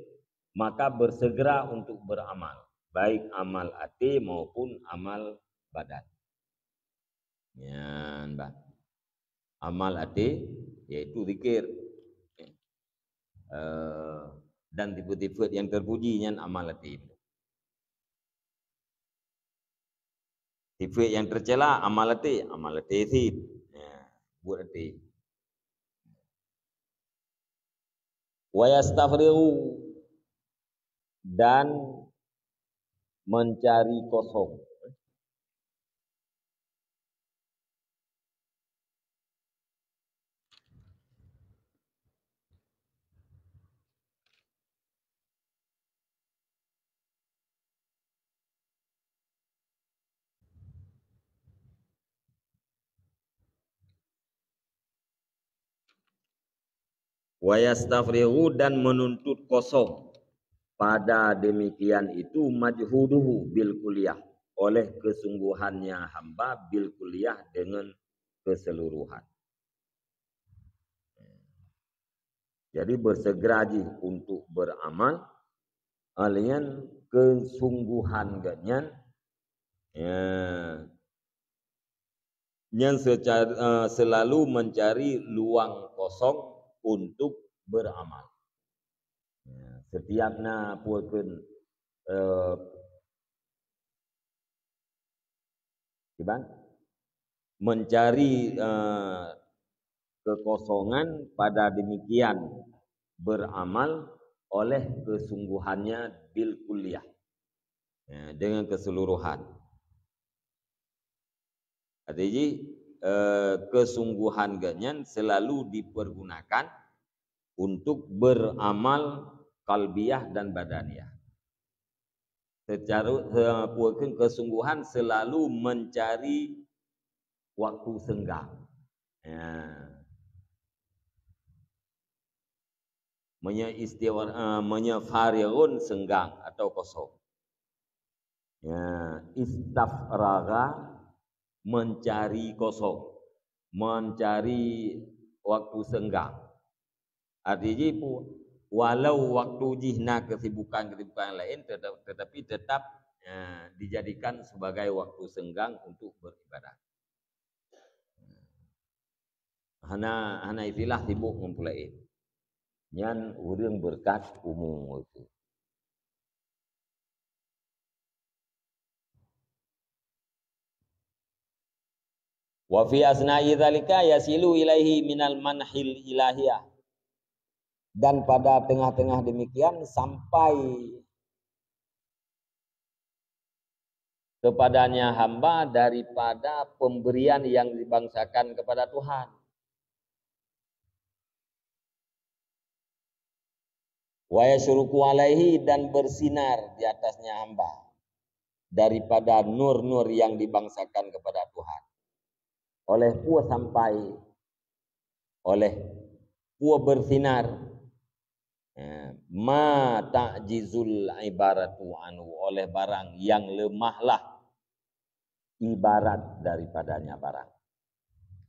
maka bersegera untuk beramal, baik amal até maupun amal badan. Nyan bah. Amal até, yaitu zikir. Eh, dan sifat-sifat yang terpuji nyan amal até. Sifat yang tercela, amal até, amal até cit. Ya, buet até. Wa yastafrighu, dan mencari kosong. Wa yastafrighu, dan menuntut kosong. Pada demikian itu majhuduhu bil kulliyah, oleh kesungguhannya hamba bil kulliyah, dengan keseluruhan. Jadi bersegera jih untuk beramal, alian kesungguhan geuhnyan, ya, nyan secara, eh, selalu mencari luang kosong untuk beramal. Ya, setiap na peue kheun, eh, kiban, mencari, eh, kekosongan, pada demikian beramal oleh kesungguhannya bil kulliyah. Ya, dengan keseluruhan. Arti jih, eh, kesungguhan geuhnyan selalu dipergunakan untuk beramal qalbiyah dan badaniyah. Secara, eh, peue kheun, kesungguhan selalu mencari waktu senggang. Ya. Meunyoe istiwa-, eh, meunyoe farighun senggang atau kosong. Ya, istafraga, mencari kosong, mencari waktu senggang. Arti jih pu-, walau waktu jih na kesibukan-kesibukan lain, tetap, tetapi tetap eh, dijadikan sebagai waktu senggang untuk beribadah. Hana, hana istilah sibuk ngon peue laén. Nyan ureuëng beureukat umu itu. Wa fi asna'i dzalika yasilu ilaihi minal manhil ilahiyah. Dan pada tengah-tengah demikian sampai kepadanya hamba daripada pemberian yang dibangsakan kepada Tuhan. Wa yasyruqu alaihi, dan bersinar di atasnya hamba daripada nur-nur yang dibangsakan kepada Tuhan. Oleh peue sampai, oleh peue bersinar, eh, ma ta'jizul ibaratu anhu, oleh barang yang lemahlah ibarat daripadanya barang.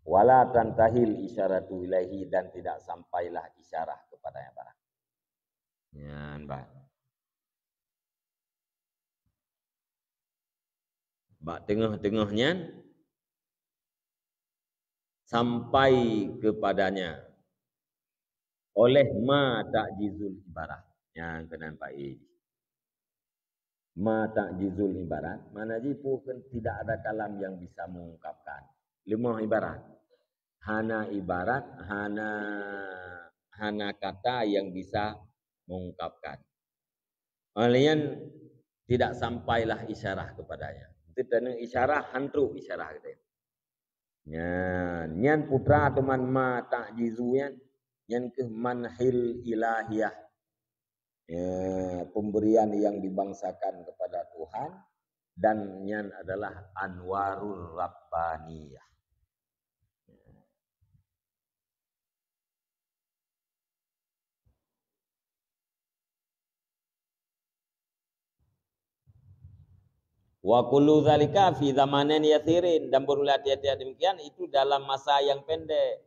Wala tantahil isyaratu ilaihi, dan tidak sampailah isyarah kepadanya barang. Nyan bah. Bak teungoh-teungoh nyan sampai kepadanya oleh ma ta'jizul ibarah. Nyan keunan Pak E. Ma ta'jizul ibarat, makna jih peue kheun tidak ada kalam yang bisa mengungkapkan. Lemah ibarat. Hana ibarat, hana, hana kata yang bisa mengungkapkan. Oleh nyan tidak sampailah isyarah kepadanya. Itu tanda isyarah, han trok isyarah kita. Nyan, nyan putra teuma ma ta'jizu nyan, nyan keuh manhil ilahiyah. Ya, pemberian yang dibangsakan kepada Tuhan, dan nyan adalah anwarur rabbaniyah. Wa kullu zalika fi zamanin yasirin, dan bermula tiap-tiap demikian itu dalam masa yang pendek,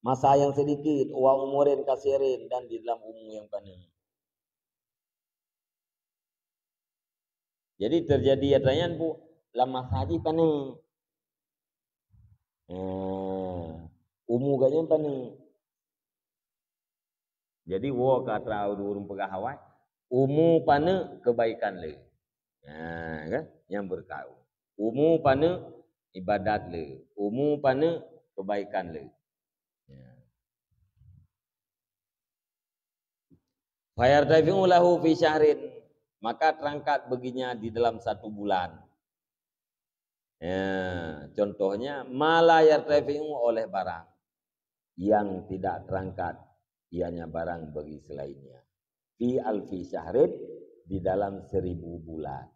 masa yang sedikit, wa umurin kasirin, dan di dalam umur yang paneuk. Jadi terjadi atra nyan bu lam masa jih paneuk. Eh, umu geuh nyan paneuk. Jadi woe keu atra ureuëng peugah awai, umu paneuk kebaikan le. Ha, kan? Nyang beureukat. Umu paneuk ibadat le. Umu paneuk kebaikan le. Ya. Fayartafi'u lahu fi syahrin, maka terangkat baginya di dalam satu bulan. Ya, contohnya, ma la yartafi'u, oleh barang yang tidak terangkat ianya barang bagi selainnya. Fi alfi syahrin, di dalam seribu bulan.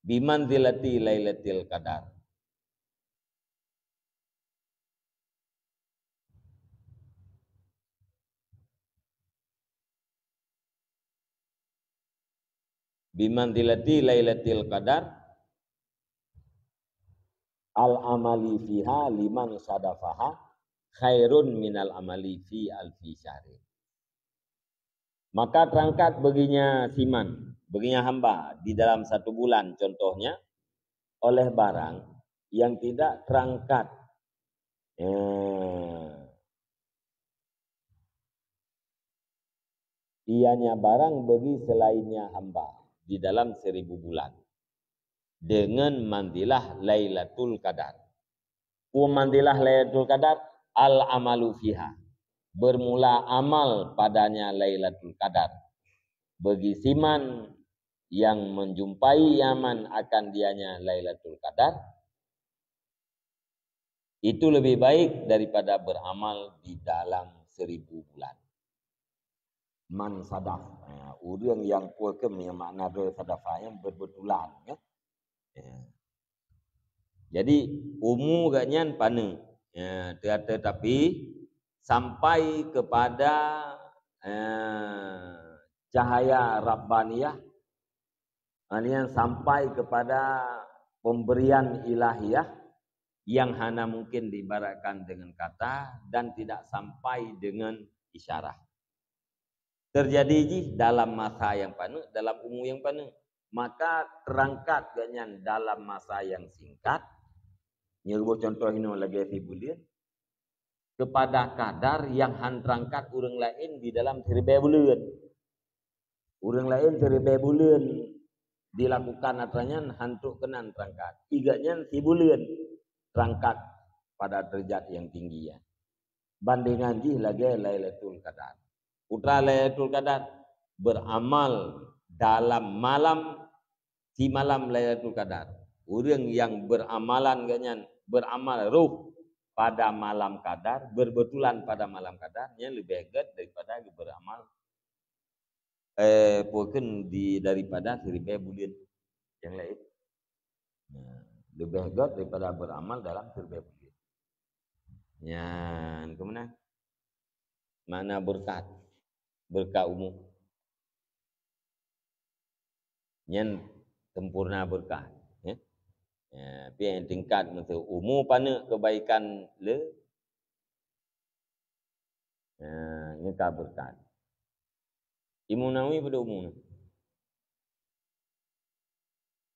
Bimanzilati lailatil qadar. Bimanzilati lailatil qadar, al amali fiha liman sadafaha khairun minal amali fi alfi syahrin. Maka terangkat baginya siman, baginya hamba di dalam satu bulan, contohnya, oleh barang yang tidak terangkat, eh, ianya barang bagi selainnya hamba di dalam seribu bulan dengan manzilah Lailatul Qadar. Peue manzilah Lailatul Qadar? Al-amalu fiha. Bermula amal padanya Lailatul Qadar. Bagi siman yang menjumpai nyaman akan dianya Lailatul Qadar, itu lebih baik daripada beramal di dalam seribu bulan. Man sadaf. Ha, ureuëng nyang peue keuh nyang makna droe sadafa nyan beubeutulan, ya. Ya. Jadi, umu geuh nyan paneuk. Ya, teuka-, tetapi sampai kepada, eh, cahaya Rabbaniyah, artinya sampai kepada pemberian ilahiyah yang hana mungkin diibaratkan dengan kata dan tidak sampai dengan isyarah. Terjadi jih dalam masa yang paneuk, dalam umu yang paneuk. maka teurangkat geuhnyan dalam masa nyang singkat, nyoe boh contoh inoe lagée sibuleuen, kepada kadar nyang han teurangkat ureuëng laén di dalam siribée buleuen. Ureuëng laén siribée buleuen dilakukan atra nyan han trok keunan teurangkat. Gobnyan sibuleuen teurangkat pada derajat nyang tinggi nyan. Bandengan jih lagée Lailatul Qadar. Peue teuma Lailatul Qadar? Beramal dalam malam, di malam Lailatul Qadar. Ureuëng nyang beramalan gobnyan, beramal roh pada malam Qadar, berbetulan pada malam Qadar, nyan leubeh gét daripada beramal, eh, peue kheun di, daripada siribée buleuen nyang laén. Nah, leubeh gét daripada beramal dalam siribée buleuen. Nyan keuh meunan. Makna beureukat, beureukat umu. Nyan sempurna beureukat, ya. Ya, tapi nyang tingkat meusu umu paneuk kebaikan le, ya, nyan ka beureukat. Imam Nawawi padub umu nyoe?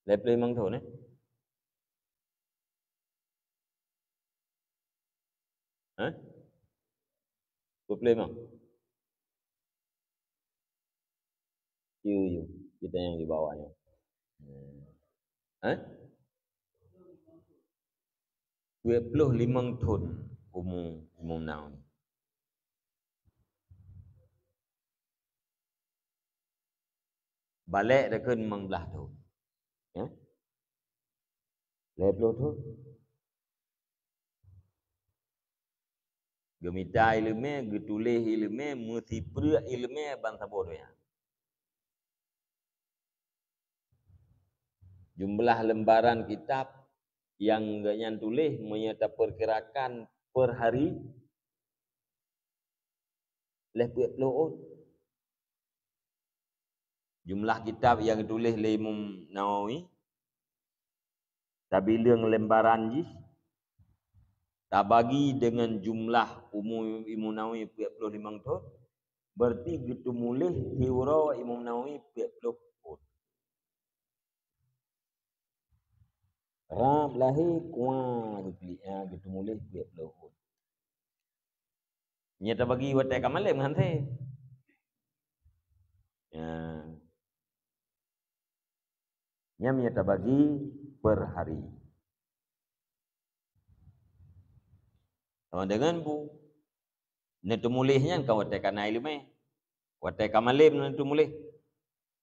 Lhée ploh limong thon, eh? Hah? Dua puluh lima? Yuk, yuk. Kita yang di bawah nyoe. Hah? Dua puluh lima thon umu Imam Nawawi. Balek dakheun limong blaih thon. Ya? Lhée ploh thon. Geumita iéleumé, geutuléh iéleumé, meusipreuk iéleumé ban saboh donya. Jumlah lembaran kitab nyang gobnyan tuléh, meunyoe tapeukirakan per hari, lhée peuet ploh ôn. Jumlah kitab nyang geutuléh lé Imam Nawawi, tabileueng lembaran jih, tabagi deungon jumlah umu Imam Nawawi peuet ploh limong thon, berarti geuteumuléh siuroe Imam Nawawi peuet ploh ôn. Rab lahé kuah geupeulik, ah, geuteumuléh peuet ploh ôn. Nyoe tabagi watée ka malém hana sép. Ya. Nyan meunyoe tabagi per hari. Sama deungon bu, neuteumuléh nyan ka watée ka na iéleumé. Watée ka malém neuteumuléh.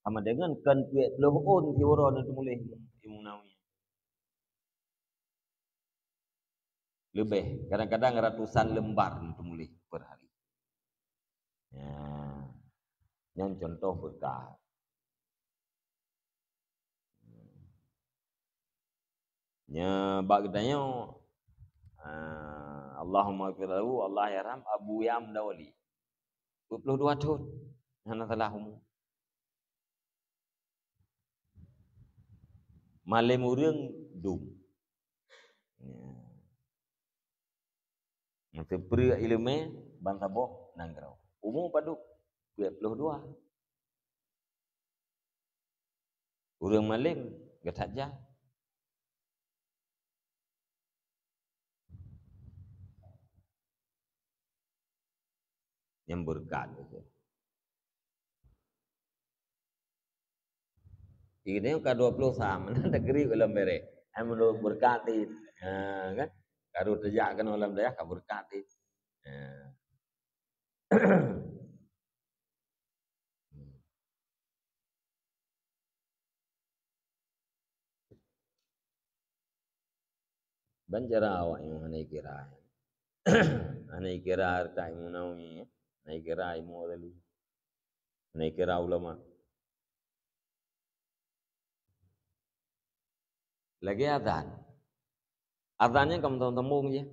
Sama deungon kon peuet ploh ôn siuroe neuteumuléh Imam Nawawi. Leubeh, kadang-kadang ratusan lembar neuteumuléh per hari. Ya. Nyan contoh beureukat. Nya bak geutanyoe, ah, Allahumma ighfir lahu, Allah yarham Abu Yam Dawali. Dua puluh dua thon. Hana salah umu. Malém ureuëng dum. Ya. Meusipreuk iéleumé ban saboh nanggroe. Umu padub? Peuet ploh dua. Ureuëng malém geutajak. Nyang beureukat. Ini ka dua puluh sam, na teukeuri ulôn bereh. Hai meunurot beureukat ti. Ha, kan? Karu teujak keunoe lam dayah ka beureukat ti. Ha. Ban cara awak nyoe hana ikira. Hana ikira hareuta Imam Nawawi, hana ikira Imam Ghazali. Hana ikira ulama. Lagée azan. Azan nyan ka meutam-tambong jih.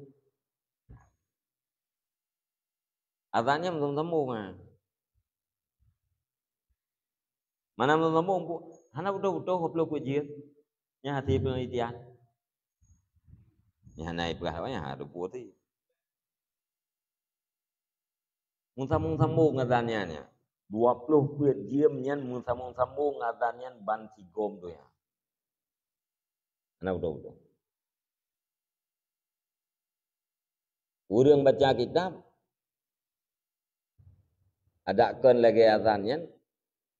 Azan nyan meutam-tambong, ha. Mana meutam-tambong, hana beutôi-beutôi hoploh peuet jeuet. Nyan hase penelitian. Nyan hana ipeugah awak nyan, ha, dua puluh ti. Meusambong-sambong azan nyan, nyan. Dua ploh peuet jeuem nyan meusambong-sambong azan nyan ban sigom donya. Hana beutôi-beutôi. Ureuëng baca kitab, adak kon lagée azan nyan,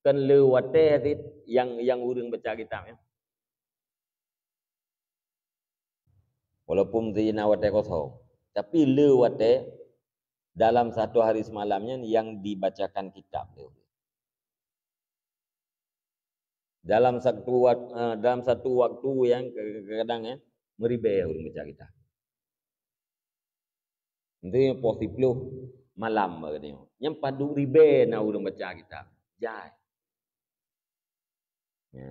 kon le watée cit nyang, nyang ureuëng baca kitab nyan. Walaupun zina watée kosong, tapi le watée dalam satu hari semalam nyan nyang dibacakan kitab. Dalam satu wak-, eh, dalam satu waktu nyang kadang-kadang, eh, meuribée ureuëng baca kitab. Nanti poh siploh malam bak geutanyoe. Nyang padub ribée na ureuëng baca kitab. Jai. Ya.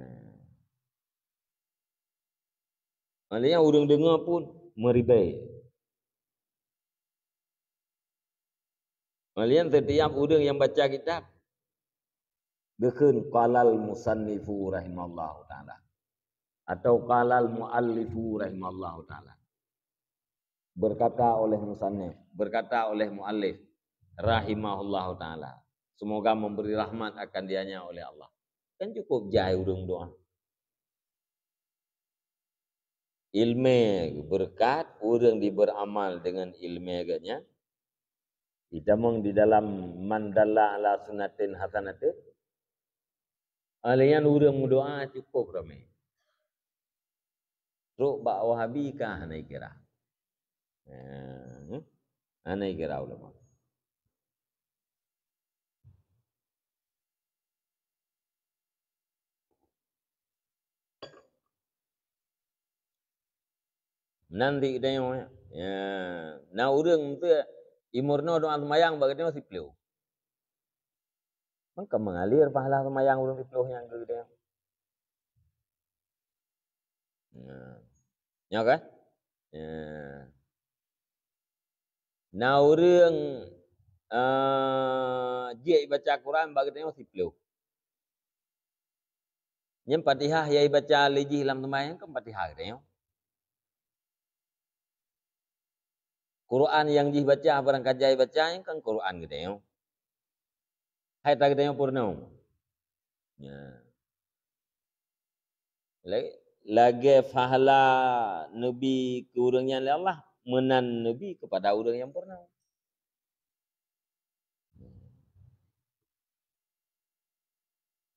Malah ureuëng deungoe pun meuribée. Malah setiap ureuëng nyang baca kitab, geukheun qalal musannifu rahimahullahu taala atau qalal muallifu rahimahullahu taala. Berkata oleh musannif, berkata oleh muallif rahimahullahu taala. Semoga memberi rahmat akan dianya oleh Allah. Kan cukup jai ureuëng doa. Ilmé beureukat, ureuëng diberamal dengan ilmé geuh nyan. Itamong di dalam man dalla ala sunnatin hasanatin. Alaian ureuëng meudoa cukup ramé. Trok bak Wahabi ka hana ikira. Eh, hana ikira ulama. Nan di geutanyoe, ya, na ureuëng meuteuk imeurunoe doa seumayang bak geutanyoe siploh. Maka mengalir pahala seumayang ureuëng siploh nyang keu geutanyoe. Nah. Nyoe kan? Ya. Na ureuëng, eh, jeuet baca Quran bak geutanyoe siploh. Nyan Fatihah nyang ibaca lé jih lam seumayang kan Fatihah geutanyoe. Quran nyang jih baca barang ka jai baca nyan kan Quran geutanyoe. Hai ta geutanyoe peurunoe. Ya. La-, lagée pahala Nabi keu ureuëng nyan lé Allah, meunan Nabi keupada ureuëng nyang peurunoe.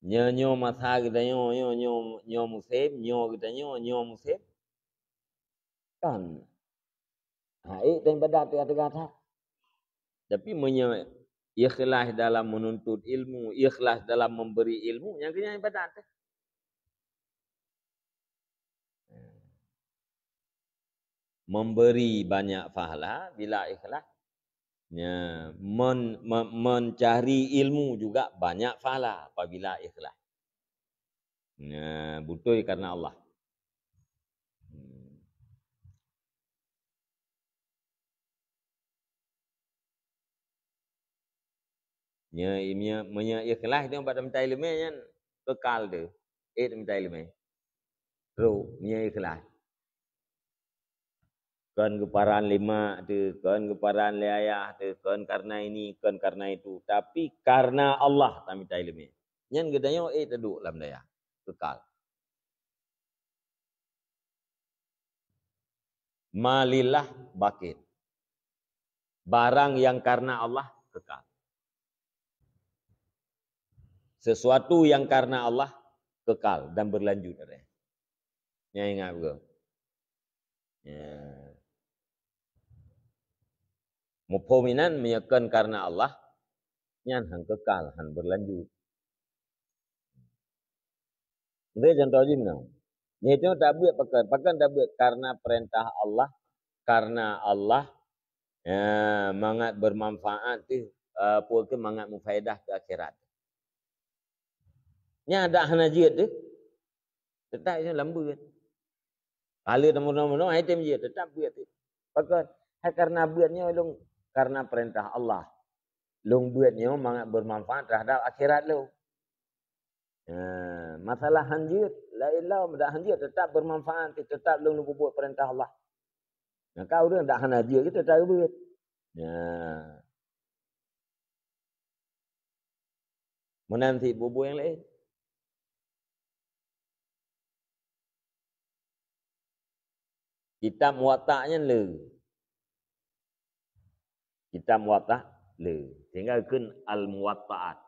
Nyoe, nyoe masa geutanyoe, nyoe, nyoe, nyoe musém, nyoe geutanyoe, nyoe musém. Kan? Ha, ék dan ibadat teuga-teuga that. Tapi meunyoe ikhlas dalam menuntut ilmu, ikhlas dalam memberi ilmu, nyang keu nyan ibadat teuh. Memberi banyak pahala bila ikhlas. Ya, men-, me-, mencari ilmu juga banyak pahala apabila ikhlas. Ya, beutôi karena Allah. Hmm. Nyoe, nyoe, meunyoe ikhlas nyoe bak tamita ileumé nyan kekal teuh. Ék tamita ileumé. Trok, nyoe ikhlas. Kon geuparan lé mak teuh, kon geuparan lé ayah teuh, kon karena ini, kon karena itu, tapi karena Allah tamita ileumé. Nyan geutanyoe ék taduek lam dayah, kekal. Ma lillah baqin. Barang yang karena Allah kekal. Sesuatu yang karena Allah kekal dan berlanjut, katanya. Nyan ingat betul. Ya. Muphom inan meunyoe kon karena Allah, nyan han kekal, han berlanjut. Bri contoh jih meunan. Nyoe tabuet pakon, pakon tabuet karena perintah Allah, karena Allah, ya, mangat bermanfaat teuh, eh, peue keu mangat mufaedah keu akhirat. Nyan dak hana jeuet teuh. Teutap nyoe lam beuet. Pahala tameurunoe-runoe, hai tem jeuet, teutap beuet teuh. Pakon? Hai karena beuet nyoe lôn karena perintah Allah. Lôn beuet nyoe mangat bermanfaat terhadap akhirat lôn. Ha, masalah han jeuet, laén lom, dak han jeuet, teutap bermanfaat, teutap lôn peubuet perintah Allah. Maka ureuëng dak hana jeuet, teutap beuet. Ya. Meunan sit bubu nyang laén. Kitab Muwatta nyan le. Kitab Muwatta le. Sehingga kheun Al-Muwatta'at.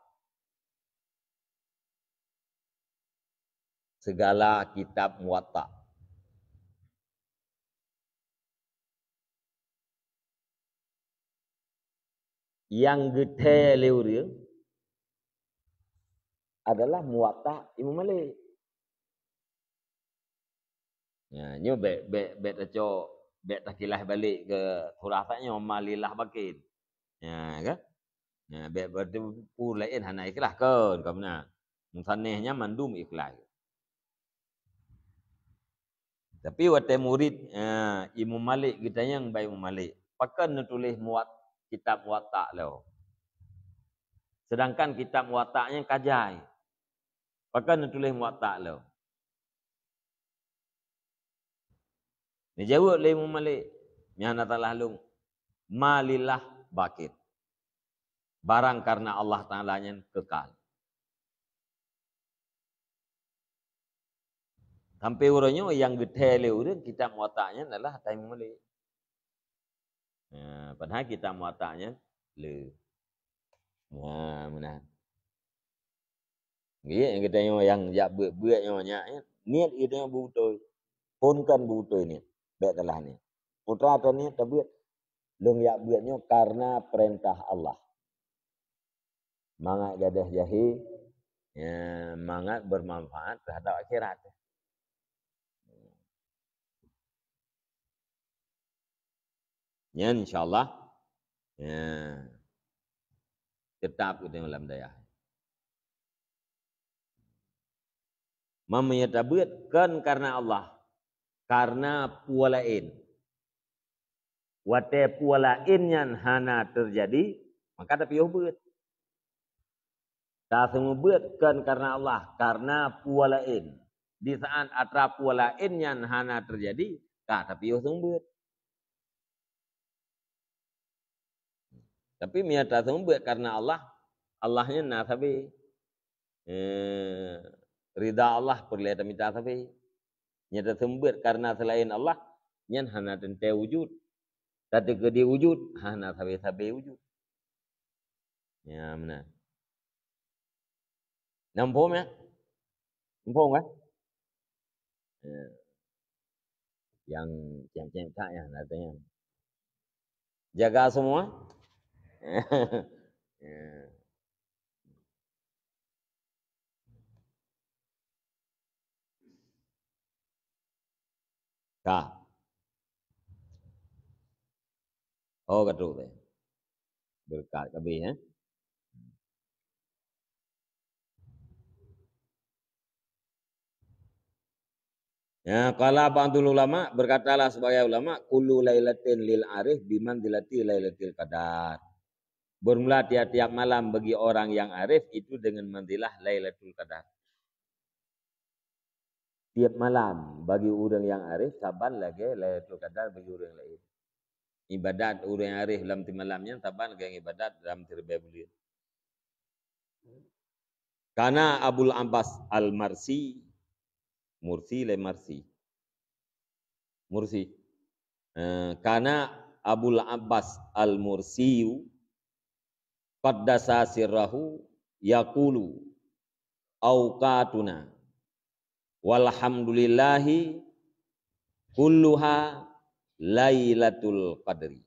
Segala kitab Muwatta. Nyang geuthèe lé ureueng adalah Muwatta Imam Malik. Nah, nyoe bèk, bèk, bèk tacok, bèk takilah balik keu surah nyoe, ma lillah bakin. Nah, kan? Nah, bèk berarti peue laén hana ikhlas, kon, kon meunan. Musannif nyan mandum ikhlas. Tapi watèe murit, eh, Imam Malik geutanyong bak Imam Malik, "Pakon neutuléh Muwat-, kitab Muwatta lom? Sedangkan kitab Muwatta nyan ka jai. Pakon neutuléh Muwatta lom?" Neujaweueb lé Imam Malik, "Nyan hana salah lôn. Ma lillah baqin. Barang karena Allah Taala nyan kekal." Sampai uroe nyoe nyang geuthèe lé ureueng kitab Muwatta nyan adalah ata Imam Malik. Nah, padahai kitab Muwatta nyan le. Nah, meunan. Nggih, geutanyoe nyang jak beuet-beuet nyoe nyak, niet geutanyoe beutôi. Phon kon beutôi niet, bèk salah niet. Peue teuma niet tabeuet, lôn jak beuet nyoe karena peurintah Allah. Mangat gadôh jahé, ya, mangat bermanfaat terhadap akhirat. Nyan insya Allah, ya, teutap geutanyoe lam dayah. Meunyoe tabeuet kon karena Allah, karena peue laén. Watèe peue laén nyan hana teujadi, maka tapiôh beuet. Taseumeubeuet kon karena Allah, karena peue laén. Di saat atra peue laén nyan hana teujadi, ka tapiôh seumeubeuet. Tapi meunyoe taseumeubeuet karena Allah, Allah nyan na sabe. Eh, ridha Allah peureulèe tamita sabe. Meunyoe taseumeubeuet karena seulaén Allah, nyan hana teuntèe wujud. Tateukeudi wujud, hana sabe-sabe wujud. Ya, meunan. Na muphom, ya? Muphom, kan? Ya. Nyang cém-cém that nyan, artinya. Jaga semua. Ya. Ka. Oh, ka trok tadi. Beureukat ka abéh, eh. Ya, qala ba'dul ulama, berkatalah sebagian ulama, "Kullu lailatin lil arif bimanzilati lailatil qadar." Bermula tiap-tiap malam bagi orang yang arif itu dengan manzilah Lailatul Qadar. Tiep malam bagi ureuëng nyang arif saban lagée Lailatul Qadar bagi ureuëng laén. Ibadat ureuëng arif lam tiep malam nyan saban lagée ibadat lam siribée buleuen. Kana Abul Abbas Al-Marsi, Mursi laén Marsi. Mursi. Eh, kana Abul Abbas Al-Mursiyu qaddasa sirrahu yaqulu, "Auqatuna walhamdulillahi kulluha Lailatul Qadri."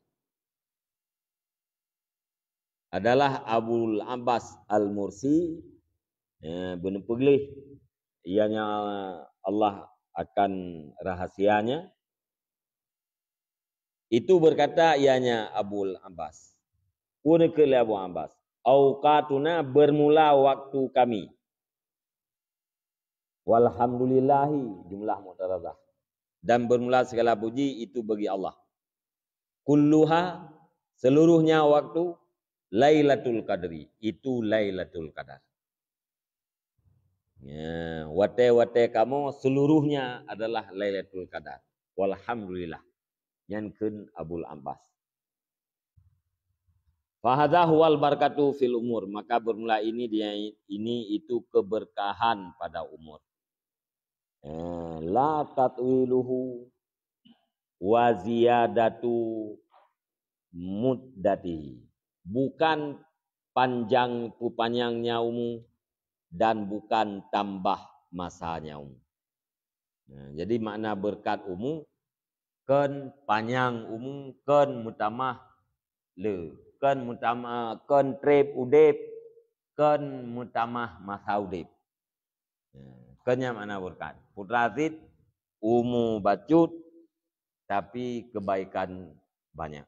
Adalah Abul Abbas Al-Mursi, eh, beuneupeugléh, ianya Allah akan rahasianya. Itu berkata ianya Abul Abbas. Peue neukheun lé Abu Abbas, "Auqatuna, bermula waktu kami." Walhamdulillahi, jumlah mu'tarazah. Dan bermula segala puji itu bagi Allah. Kulluha, seluruhnya waktu, Lailatul Qadri, itu Lailatul Qadar. Ya, watée-watée kamoe seluruhnya adalah Lailatul Qadar. Walhamdulillah. Nyan kheun Abul Abbas. Fahadha huwal barakatu fil umur, maka bermula ini dia, ini itu keberkahan pada umur. Eh, la tatwiluhu wa ziyadatu muddatihi. Bukan panjang, peupanjangnya umu, dan bukan tambah masanya umu. Nah, jadi makna beureukat umu, kon panyang umu, kon meutamah le, kon meutamah, kon treb udeb, kon meutamah masa udeb. Nah, kon nyan makna beureukat. Putra Aziz, umu bacut, tapi kebaikan banyak.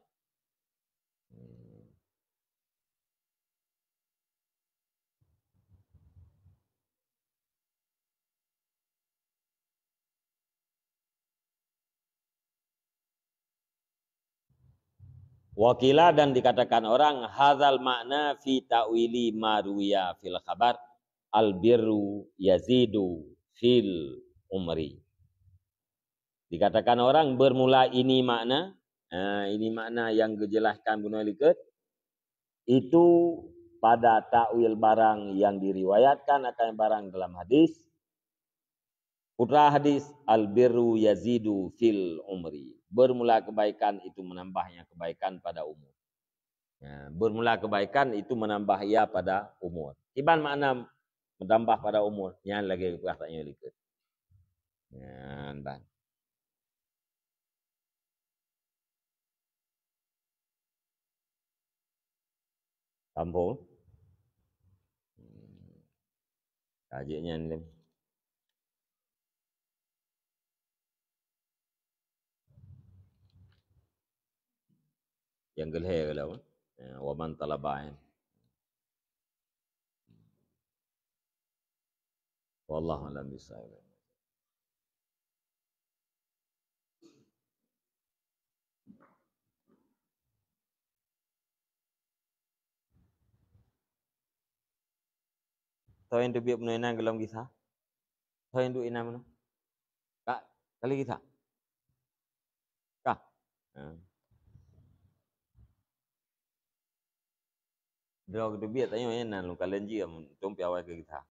Hmm. Wakila, dan dikatakan orang, hadzal makna fi ta'wili ma ruwiya fil khabar, al birru yazidu fil umri. Dikatakan orang bermula ini makna, ha, ini makna yang dijelaskan bunoe likot, itu pada takwil barang yang diriwayatkan akan barang dalam hadis. Putra hadis, al birru yazidu fil umri. Bermula kebaikan itu menambahnya kebaikan pada umur. Ya, bermula kebaikan itu menambah ia pada umur. Kiban makna menambah pada umur? Nyan lagèe peugah tanyoe likot. Nyan ban. Sambung. Hmm. Ka jeuet nyan lé. Nyang keulhèe ka lheueh, eh, wa man talaba, eh. Wallahu a'lam bissawab. Soe nyang teubiet bunoe inan gohlom gisa? Soe nyang duek inan bunoe? Ka, ka lheueh gisa? Ka? Ha. Droe teubiet tanyoe inan lôn kalon jeuem, tông pih awai keu gisa.